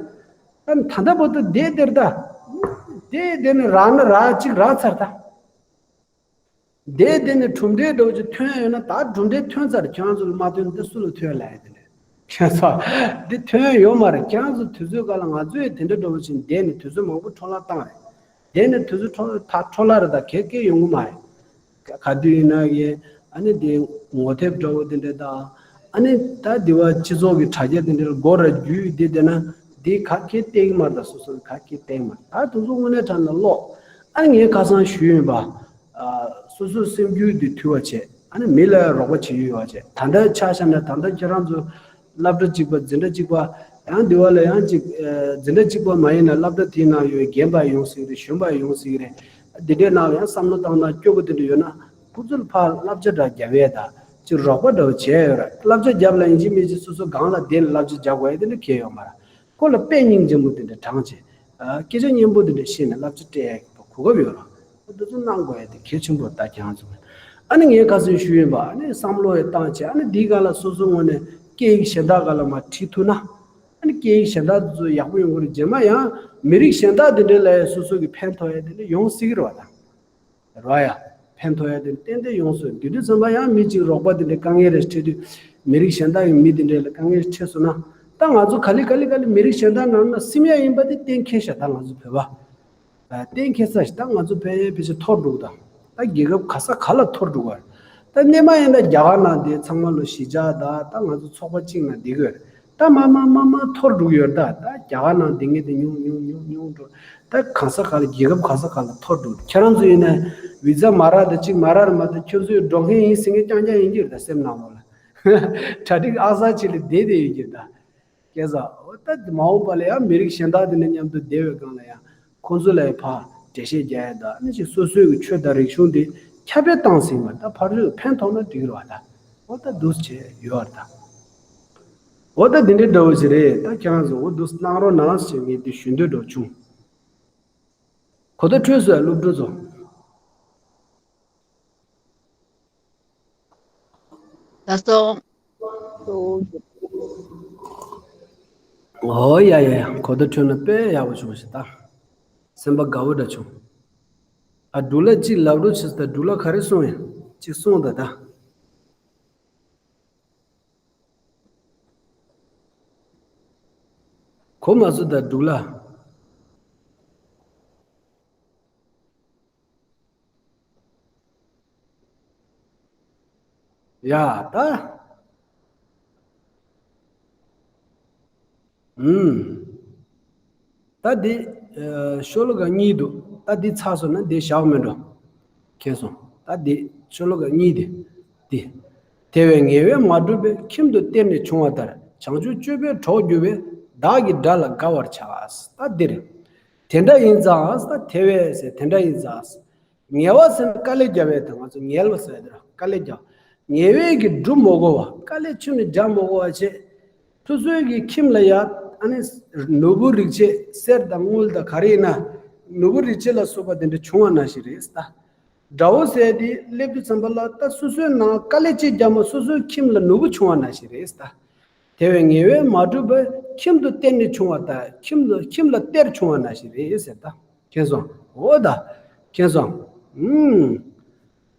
ད་ད་ལྟ་བར་དུ་བསྡད་བསྡད་རེད་ད། བསྡད་བསྡད་ནས་རག་ན་རག་གཅིག་རག་ཚར་ད། བསྡད་བསྡད་ནས་གྲུབ་འབྲས་འདྲ་བོ་ཅིག་ཐོན་ཡོད་ན་ད་གྲུབ་འབྲས་ཐོན་ཚར། ཁྱེད་རང་ཚོ་ལ་མ་ཐོན་ན་འདི་སུ་ལ་ཐོན་ལབ་ཡ་དེ་འདྲ། ཁྱེད་ཚོ། འདི་ཐོན་ཡོད་མ་རེད། ཁྱེད་རང་ཚོ་དུས་ཚོད་སྐབས་ལ་ང་ཚོས་དེ་འདྲ་འདྲ་བོ་ཅིག་བསྡད་ནས་དུས་ཚོད་མང་པོ་འཕྲོ་བརླག་བཏང་རེད། བསྡད་ནས་དུས་ཚོད་འཕྲོ་བརླག་ད་འཕྲོ་བརླག་རེད་ད། གས་གས་ཡོང་གི་མ་རེད། ག་ག་དུས་ཡིན་ན་ཡང་ཨ་ནི་དེ་ངོ་དེབ་འདྲ་བོ་དེ་འདྲ་དང་། ཨ་ནི་ད་དེ་བ་སྤྱི་ཚོགས་ཀྱི་དྲ་རྒྱ་དེ་འདྲ་ལ་མགོ་ར་རྒྱུས་བསྡད་བསྡད་ན་དེ་ག་གས་བལྟས་ཀྱི་མ་རེད་ད། སོ་སོ་ག་གས་བལྟས་ཀྱི་མ་རེད་ད། དེ་ཚོ་དངོས་གནས་དྲང་གནས་ལོག་ཨ་ནི་ངས་ཁ་སང་ཞུས་ཡིན་པ། ཨ། སོ་སོའི་སེམས་རྒྱུད་འདི་འཐུས་པ་བྱས། ཨ་ནི་མི་ལ་ཡང་རོགས་པ་བྱེད་ཡུལ་ཡོད་པ་བྱས། ད་ལྟ་ཆ་བཞག་ན་ད་ལྟ་ཁྱེད་རང་ཚོ་སློབ་གྲྭ་གཅིག་པ་འཛིན་གྲྭ་གཅིག་པ། ཡང་འདི་བ་ལ་ཡང་གཅིག་ཨ། འཛིན་གྲྭ་གཅིག་པ་མ་ཡིན་ན་སློབ་གྲྭ་དེའི་ནང་ཡོད་རྒན་པ་ཡོང་སྲིད་རེད། གཞོན་པ་ཡོང་སྲིད་རེད། འདི་འདྲའི་ནང་ལ་ཡང་བསམ་བློ་བཏང་སྟངས་སྐྱོ་པོ་དེ་འདྲ་ཡོད་ན་ཁོ་ཚོ་ལ་ཕར་བསླབ་བྱ་འདྲ་རྒྱབ་ཡས་དང་གཅིག་རོགས་པ་འདྲ་བོ་བྱས་ཡོད་ར། བསླབ་བྱ་རྒྱབ་ལ་ཡིན་གཅིག་མིན་གཅིག་སོ་སོ་སྒང་ལ་བསྡད་ནས་བསླབ་བྱ་རྒྱག་དགོས་ཡས་དེ་འདྲ་གལ་ཡོད་མ་རེད། ཁོ་ལ་དཔེ་སྙིང་རྗེ་མོ་དེ་འདྲ་དྲངས་བྱས། ཨ། སྐད་ཆ་སྙན་པོ་དེ་འདྲ་བཤད་ནས་བསླབ་བྱ་སྤྲད་ཡག་གི་གོ་སྐབས་ཡོད་རེད། འདི་ཚོ་གནང་དགོས་ཡག་དེ་གལ་ཆེན་པོ་རེད་ད། ཁྱེད་རང་ཚོ། ཨ་ནི་ངས་ཁ་སང་ཞུས་ཡིན་པ། ཨ་ནི་བསམ་བློ་ཡང་བཏང་བྱས། ཨ་ནི་འདིའི་སྒང་ལ་སོ་སོའི་ངོས་ནས་སྐད་ཡིག་གཞན་དག་སྒང་ལ་མར་ཁྲིད་ཐུབ་ན། ཨ་ནི་སྐད་ཡིག་གཞན་དག་དེ་ཚོ་ཡག་པོ་ཡོང་གི་རེད། རྗེས་མ་ཡང་མི་རིགས་གཞན་དག་དེ་འདྲ་ལ་ཡང་སོ་སོ་གི་ཕན་ཐོགས་ཡག་དེ་འདྲ་ཡོང་སྲིད་ཀྱི་རེད་བ་ད། རོ་ཡ། ཕན་ཐོགས་ཡ་དེ་ཏན་ཏན་ཡོང་སྲིད། དེ་དུས་ཙམ་པ་ཡང་མི་གཅིག་རོགས་པ་དེ་འདྲའི་དཀའ་ངལ་རེ་འཕྲད་དུས་མི་རིགས་གཞན་དག་གི་མི་དེ་འདྲ་ལ་དཀའ་ངལ་འཕྲད་སོང་ན། ད་ང་ཚོ་ག་ལེ་ག་ལེ་ག་ལེ་མི་རིགས་གཞན་དག་ནང་ན་སིམ་ཡ་ཡིན་པ་དེ་གཏན་འཁེལ་ཤག་ད་ང་ཚོ་བོད་པ། ཨ། གཏན་འཁེལ་ས་ཞིག་ད་ང་ཚོ་བོད་པའི་ཕལ་ཆེར་འཐོར་འགྲོ་གི། ད་ད་རྒྱལ་ཁབ་ག་ས་ག་ལ་འཐོར་འགྲོ་གི་རེད། ད་སྔོན་མ་ཡིན་ན་རྒྱ་གར་ནང་དེ་ཚང་མ་ལོ་གཞིས་ཆགས་ད་ད་ང་ཚོ་ཚོགས་པ་གཅིག་ནང་བསྡད་གི་ཡོད་རེད། ད་མར་མར་མར་མར་འཐོར་འགྲོ་གི་ཡོད་རེད་ད། ད་རྒྱ་གར་ནང་བསྡད་མཁན་དེ་ཉུང་ཉུང་ཉུང་ཉུང་འགྲོ། ད་གང་ས་ག་ལ་རྒྱལ་ཁབ་གང་ས་ག་ལ་འཐོར་འགྲོ། ཁྱེད་རང་ཚོ་ཡིན་ན་བི་ཛ་མ་རག་ད་གཅིག་མ་རག་རེད་མ་གཏོགས་ཁྱོད་ཚོས་འགྲོ་མཁན་ཡིན་ཟེར་མཁན་རྐྱང་རྐྱང་ཡིན་གྱི་རེད། ད་སེམས་ནང་ལོགས་ལ་གྲ་སྒྲིག་ཨ་གསར་བྱས་ལ་བསྡད་བསྡད་ཡོད་ཀྱི་རེད་ད། སྐལ་བཟང་། འོ་ད་མ་འོངས་པ་ལ་ཡང་མི་རིགས་གཞན་དག་དེ་འདྲ་མཉམ་དུ་བསྡད་པའི་སྒང་ལ་ཡང་ཁོང་ཚོ་ལ་ཡང་ཕར་འགྲེལ་བཤད་རྒྱག་ཡ་དང་། ཨ་ནི་ཅིག་སོ་སོའི་གི་ཆོས་དང་རིག་གཞུང་དེ་ཁྱབ་སྤེལ་བཏང་ཟིན་པ་ད་ཕར་ཕྱོགས་ཕན་ཐོགས་ན་འགྲིག་རེད་བ་ད། འོ་ད་འདུག་སེ་བྱས་ཡོད་རེད་ད། འོ་ད་འདི་འདྲའི་འདྲ་བོ་ཞིག་རེད། ད་ཁྱེད་རང་ཚོ་འོ་འདུག་སེ་གནང་རོགས་གནང་ཞེས་ངས་འདི་ཞུ་འདོད་འདྲ་བོ་བྱུང་། གོ་བརྡ་འཕྲོད་སོང་ཡ་སློབ་ཕྲུག་ཚོ། ལགས་སོ། ཨོ་ཡ་ཡ་ཡ། གོ་བརྡ་འཕྲོད་ན་དཔེ་ཡག་པོ་བྱུང་ཞིག་ད། སེམས་པ་དགའ་བོ་འདྲ་བྱུང་། ཨ། འབྲུག་ལ་གཅིག་ལབ་རོགས་བྱེད་ད། འབྲུག་ལ་ག་རེ་གསུངས་ཡིན། གཅིག་གསུངས་ད་ད། གོ་མ་སོང་ད་འབྲུག་ལ། ཡ་ད། ཨུམ། ད་འདི། ཤོ་ལོ་ཀ་གཉིས་འདུག་ད་འདི་ཚར་སོང་ན་འདི་བཞག་མི་འགྲོ། མཁྱེན་སོང་། ད་འདི་ཤོ་ལོ་ཀ་གཉིས་འདི། འདི། དེ་བས་ངལ་བས་མ་གྲུབ་པའི། ཁྱིམ་དུ་གཏེར་ནི་ཕྱུང་བ་ལྟར། བྱང་ཆུབ་སྤྱོད་པས་གྲོགས་གྱུར་པའི། བདག་གི་དགྲ་ལ་དགའ་བར་བྱ། ད་འདིར། དེ་འདྲ་ཡིན་ཙང་། ད་དེ་བས་ཟེར་དེ་འདྲ་ཡིན་ཙང་། ངལ་བ་ཟེར་ན་དཀའ་ལས་རྒྱག་པའི་དང་། ང་ཚོ་ངལ་བ་ཟེར་དེ་ར་དཀའ་ལས་རྒྱག་ངལ་བས་ཀྱི་སྒྲུབ་མ་དགོས་པ། དཀའ་ལས་ཁྱོན་ནས་རྒྱག་མ་དགོས་པ་བྱས། སོ་སོའི་གི་ཁྱིམ་ལ་ཡ། ཨ་ནི། ནོར་བུ་རིགས་བྱེད་གསེར་དང་དངུལ་དང་ག་རེ་ཡིན་ན། ནོར་བུ་རིགས་བྱེད་ལ་སོགས་པ་དེ་འདྲ་བྱུང་བ་ནང་བཞིན་རེད་ད། དགྲ་བོ་ཟེར་དེ་སླེབས་དུས་ཙམ་པ་ལ་ད་སོ་སོའི་ནང་དཀའ་ལས་ཅིག་རྒྱག་མ། སོ་སོའི་ཁྱིམ་ལ་ནོར་བུ་བྱུང་བ་ནང་བཞིན་རེད་ད། དེ་བས་ངལ་བས་མ་གྲུབ་པའི། ཁྱིམ་དུ་གཏེར་ནི་ཕྱུང་བ་ལྟར། ཁྱིམ་དུ་ཁྱིམ་ལ་གཏེར་ཕྱུང་བ་ནང་བཞིན་རེད་ཟེར་ད། མཁྱེན་སོང་། འོ་ད། མཁྱེན་སོང་། ཨུམ།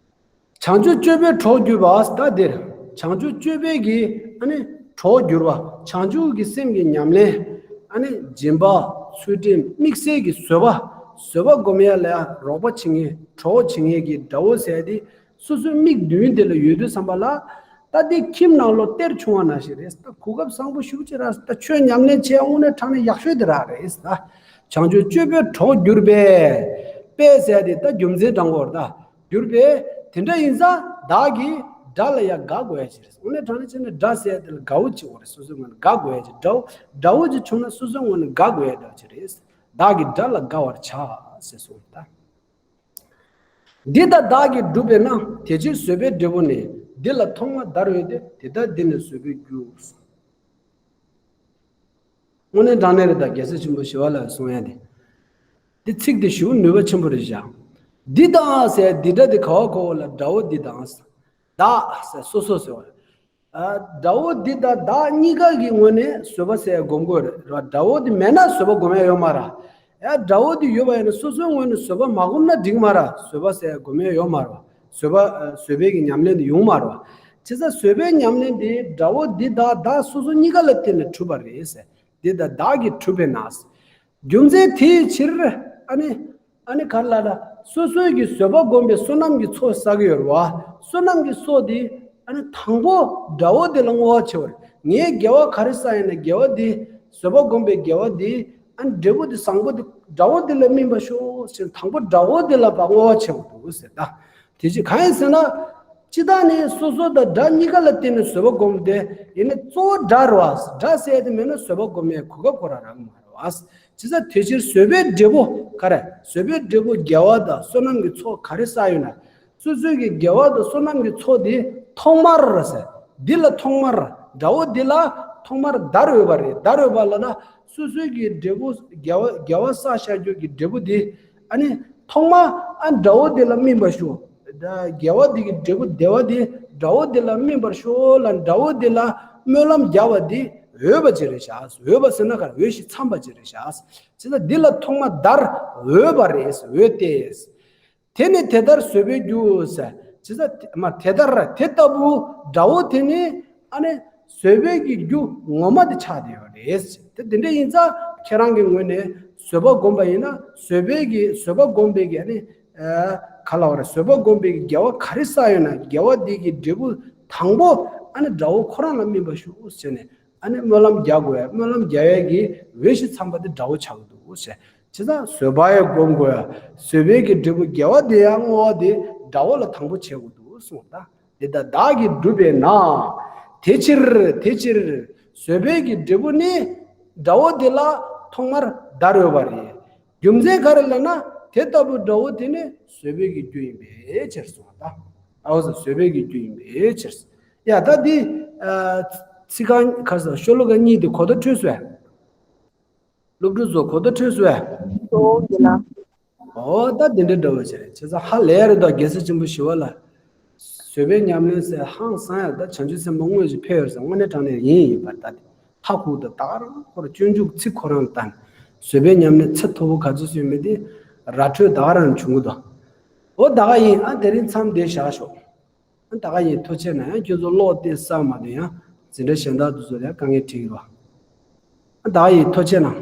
བྱང་ཆུབ་སྤྱོད་པས་གྲོགས་གྱུར་པ། ད་འདིར། བྱང་ཆུབ་སྤྱོད་པས་ཀྱི། ཨ་ནི། གྲོགས་གྱུར་པ། བྱང་ཆུབ་ཀྱི་སེམས་ཀྱི་ཉམས་ལེན། ཨ་ནི། སྦྱིན་པ། ཚུལ་ཁྲིམས། དམིགས་བསལ་གྱི་བཟོད་པ། བཟོད་པ་སྒོམ་ཡ་ལ་ཡ་རོགས་པ་བྱེད་མཁན། གྲོགས་བྱེད་མཁན་གྱི་དགྲ་བོ་ཟེར་དེ། སོ་སོའི་མིག་མདུན་དེ་ལ་ཡོད་དུས་ཙམ་པ་ལ། ད་དེ་ཁྱིམ་ནང་ལོ་གཏེར་ཕྱུང་བ་ནང་བཞིན་རེད། ད་གོ་སྐབས་བཟང་པོ་ཞེ་པོ་ཅིག་རག་ད་ཆོས་ཉམས་ལེན་བྱས་དངོས་གནས་དྲང་གནས་ཡག་ཤོས་དེ་རག་རེད་ད། བྱང་ཆུབ་སྤྱོད་པས་གྲོགས་གྱུར་པའི། པས་ཟེར་དེ་ད་རྒྱུ་མཚན་དྲང་པོ་རེད་ད། གྱུར་པའི། དེ་འདྲ་ཡིན་ཙང་བདག་གི་དགྲ་ལ་ཡང་དགའ་དགོས་ཡ་ཅིག་རེད། དངོས་གནས་དྲང་གནས་བྱས་ན་དགྲ་ཟེར་དེ་ལ་དགའ་བོ་ཅིག་དགོས་རེད། སོ་སོའི་ངོས་ནས་དགའ་དགོས་ཡ་ཅིག་དགྲ་བོ། དགྲ་བོ་ཅིག་བྱུང་ན་སོ་སོའི་ངོས་ནས་དགའ་དགོས་ཡ་འདྲ་བོ་ཅིག་རེད། བདག་གི་དགྲ་ལ་དགའ་བར་བྱ་ཟེར་སོང་ད། འདི་ལྟར་བདག་གིས་བསྒྲུབས་པས་ན། དེ་ཕྱིར་བཟོད་པའི་འབྲས་བུ་ནི། འདི་ལ་ཐོག་མར་བདར་འོས་ཏེ། དེ་ལྟར་འདི་ནི་བཟོད་པའི་རྒྱུ། དངོས་གནས་དྲང་གནས་རེད་ད། རྒྱལ་སྲས་ཆེན་པོ་ཞི་བ་ལྷ་གསུང་ཡ་དེ། འདི་ཚིག་འདི་ཞེ་པོ་ནུས་པ་ཆེན་པོ་རེད་བཞག་འདི་དང་ཟེར་འདི་སྒྲ་འདི་ག་བ་གོ་བ་ལ། དགྲ་བོ་འདི་དང་། བདག་ཟེར་སོ་སོ་ཟེར་བ་རེད། ཨ། དགྲ་བོ་འདི་དང་བདག་གཉིས་ཀ་གི་ངོས་ནས་བཟོད་པ་ཟེར་སྒོམ་དགོས་རེད་ར། དགྲ་བོ་འདི་མེད་ན་བཟོད་པ་སྒོམ་ཡ་ཡོད་མ་རེད། ཡ། དགྲ་བོ་འདི་ཡོད་པ་ཡིན་ན་སོ་སོའི་ངོས་ནས་བཟོད་པ་མ་སྒོམ་ན་འགྲིག་མ་རེད། བཟོད་པ་ཟེར་སྒོམ་ཡ་ཡོད་མ་རེད། བཟོད་པ། ཨ། བཟོད་པའི་གི་ཉམས་ལེན་འདི་ཡོང་མ་རེད། བྱས་ཙང་བཟོད་པའི་ཉམས་ལེན་འདི་དགྲ་བོ་འདི་དང་བདག་སོ་སོ་གཉིས་ཀ་ལ་བརྟེན་ནས་གྲུབ་པ་རེད་ཟེར། འདི་དང་བདག་གིས་གྲུབ་པས་ན། རྒྱུ་མཚན་དེའི་ཕྱིར། ཨ་ནི། ཨ་ནི་ག་རེ་ལབ་ན། སོ་སོའི་གི་བཟོད་པ་སྒོམ་པའི་བསོད་ནམས་ཀྱི་ཚོགས་བསགས་ཀྱི་ཡོད་རེད་བ། བསོད་ནམས་ཀྱི་ཚོགས་དེ། ཨ་ནི་དང་པོ་དགྲ་བོ་དེ་ལ་བསྔོ་བ་བྱེད་པ་རེད། ངས་དགེ་བ་ག་རེ་བསགས་ཡིན་ན་དགེ་བ་དེ། བཟོད་པ་སྒོམ་པའི་དགེ་བ་དེ། ཨ་ནི་འབྲས་བུ་དེ་བཟང་པོ་དེ་དགྲ་བོ་དེ་ལ་སྨིན་པར་ཤོག་ཟེར། དང་པོ་དགྲ་བོ་དེ་ལ་ཕར་བསྔོ་བ་བྱེད་དགོས་འདུག་ཟེར་ད། དེ་ཅི་གང་ཡིན་ཟེར་ན། སྤྱིར་བཏང་ནི་སོ་སོ་དང་དགྲ་གཉིས་ཀ་ལ་བརྟེན་ནས་བཟོད་པ་སྒོམ་སྟེ། ཡིན་ནའི་གཙོ་བོ་དགྲ་རེད་བ། དགྲ་ཟེར་དེ་མེད་ན་བཟོད་པ་སྒོམ་ཡའི་གོ་སྐབས་ཁོ་རང་རག་གི་མ་རེད་བ། བྱས་ཙང་དེ་ཕྱིར་བཟོད་པའི་འབྲས་བུ་ག་རེ། བཟོད་པའི་འབྲས་བུ་དགེ་བ་དང་བསོད་ནམས་ཀྱི་ཚོགས་ག་རེ་བསགས་ཡོད་ན། སོ་སོའི་གི་དགེ་བ་དང་བསོད་ནམས་ཀྱི་ཚོགས་དེ་ཐོག་མར་ཟེར། འདི་ལ་ཐོག་མར། དགྲ་བོ་འདི་ལ་ཐོག་མར་བདར་འོས་པ་རེད། བདར་འོས་པ་ལབ་ན། སོ་སོའི་གི་འབྲས་བུ་དགེ་བ་དགེ་བ་བསགས་བཞག་རྒྱུ་གི་འབྲས་བུ་དེ། ཨ་ནི་ཐོག་མ། ཨ། དགྲ་བོ་དེ་ལ་སྨིན་པར་ཤོག་དགེ་བ་དེ་གི་འབྲས་བུ་བདེ་བ་དེ་དགྲ་བོ་དེ་ལ་སྨིན་པར་ཤོག་ལབ། དགྲ་བོ་དེ་ལ་སྨོན་ལམ་རྒྱག་པ་དེ་འོས་པ་ཅིག་རེད་ཤག་འོས་པ་ཟེར་ན་ག་རེ། འོས་ཤིང་འཚམས་པ་ཅིག་རེད་ཤག་བྱས་ཙང་འདི་ལ་ཐོག་མ་བདར་འོས་པ་རེད། འོས་ཏེ། དེ་ནི་དེ་ལྟར་བཟོད་པའི་རྒྱུ་ཟེར། བྱས་ཙང་དེ། མ། དེ་ལྟར་དེ་ལྟ་བུ་དགྲ་བོ་དེ་ནི། ཨ་ནི་བཟོད་པའི་གི་རྒྱུ་ངོ་མ་དེ་ཆགས་བསྡད་ཡོད་རེད། དེ་དེ་འདྲ་ཡིན་ཙང་ཁྱེད་རང་གི་ངོས་ནས་བཟོད་པ་སྒོམ་པ་ཡིན་ན། བཟོད་པའི་གི། བཟོད་པ་སྒོམ་པའི་གི། ཨ་ནི། ཨ། ག་ལབ་དགོས་རེད། བཟོད་པ་སྒོམ་པའི་གི་དགེ་བ་ག་རེ་བསགས་ཡོད་ན། དགེ་བ་དེ་གི་འབྲས་བུ་དང་པོ། ཨ་ནི་དགྲ་བོ་ཁོ་རང་ལ་སྨིན་པར་ཤོག་ཟེར་ནས། ཨ་ནི་སྨོན་ལམ་རྒྱག་དགོས་ཡ། སྨོན་ལམ་རྒྱག་ཡ་གི་འོས་ཤིང་འཚམས་པ་དེ་དགྲ་བོ་ཆགས་ཀྱི་འདུག་ཟེར། བྱས་ཙང་བཟོད་པ་ཡང་སྒོམ་དགོས་ཡ། བཟོད་པའི་གི་འབྲས་བུ་དགེ་བ་དེ་ཡང་བསྔོ་བ་དེ་དགྲ་བོ་ལ་དང་པོ་བྱེད་དགོས་འདུག་གསུངས་ད། དེ་ལྟར་བདག་གིས་བསྒྲུབས་པས་ན། དེ་ཕྱིར། དེ་ཕྱིར་བཟོད་པའི་གི་འབྲས་བུ་ནི་དགྲ་བོ་དེ་ལ་ཐོག་མར་བདར་འོས་པ་རེད། རྒྱུ་མཚན་ག་རེ་ལབ་ན། དེ་ལྟ་བུ་དགྲ་བོ་དེ་ནི་བཟོད་པའི་གི་རྒྱུ་ཡིན་པའི་ཕྱིར་གསུངས་པ་དང་། ཨའོ་ཟེར། བཟོད་པའི་གི་རྒྱུ་ཡིན་པའི་ཕྱིར། ཡ། ད་འདི། ཨ། ཚིག་རྐང་ག་ཟེར། ཤོ་ལོ་ཀ་གཉིས་དེ་གོ་བརྡ་འཕྲོད་སོང་ངས། སློབ་ཕྲུག་ཚོ་གོ་བརྡ་འཕྲོད་སོང་ངས། ཨོ་ཡིན་ན། ཨོ་ད་འདི་འདྲ་འདྲ་བོ་བྱས། བྱས་ཙང་ཧ་ལས་རེད་དོ། རྒྱལ་སྲས་ཆེན་པོ་ཞི་བ་ལྷ། བཟོད་པའི་ཉམས་ལེན་ཟེར་ཧང་སང་ཡ། ད་བྱང་ཆུབ་སེམས་དཔའ་དངོས་ཀྱི་ཕེབས་ཡོད་ཟེར། དངོས་གནས་དྲང་གནས་ཡིན་ཡིན་པར་ད་དེ། མཐའ་ཁུག་ཏུ་ད་ག་རང་ཁོ་རང་སྤྱོད་འཇུག་ཚིག་ཁོ་རང་ལ་བལྟས་ནས། བཟོད་པའི་ཉམས་ལེན་ཚད་མཐོ་པོ་ག་ཚོད་ཡོད་མེད་དེ་ར་འཕྲོད་ད་ག་རང་བྱུང་གི་འདུག་ཨོ་ད་ག་ཡིན། ཨ། དེ་རིང་མཚམས་འདིར་བཞག་ཞོག་ཨ། ད་ག་ཡིན། ཐུགས་རྗེ་གནང་། ཡང་ཁྱོད་ཚོ་ཀློག་དེབ་བསགས་མ་འདུག་ཡང་འཛིན་གྲྭ་གཞན་དག་དེ་ཚོ་ལ་དཀའ་ངལ་འཕྲད་ཀྱི་རེད་བ། ཨ། ད་ག་ཡིན། ཐུགས་རྗེ་གནང་།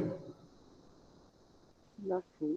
ལགས་སོ།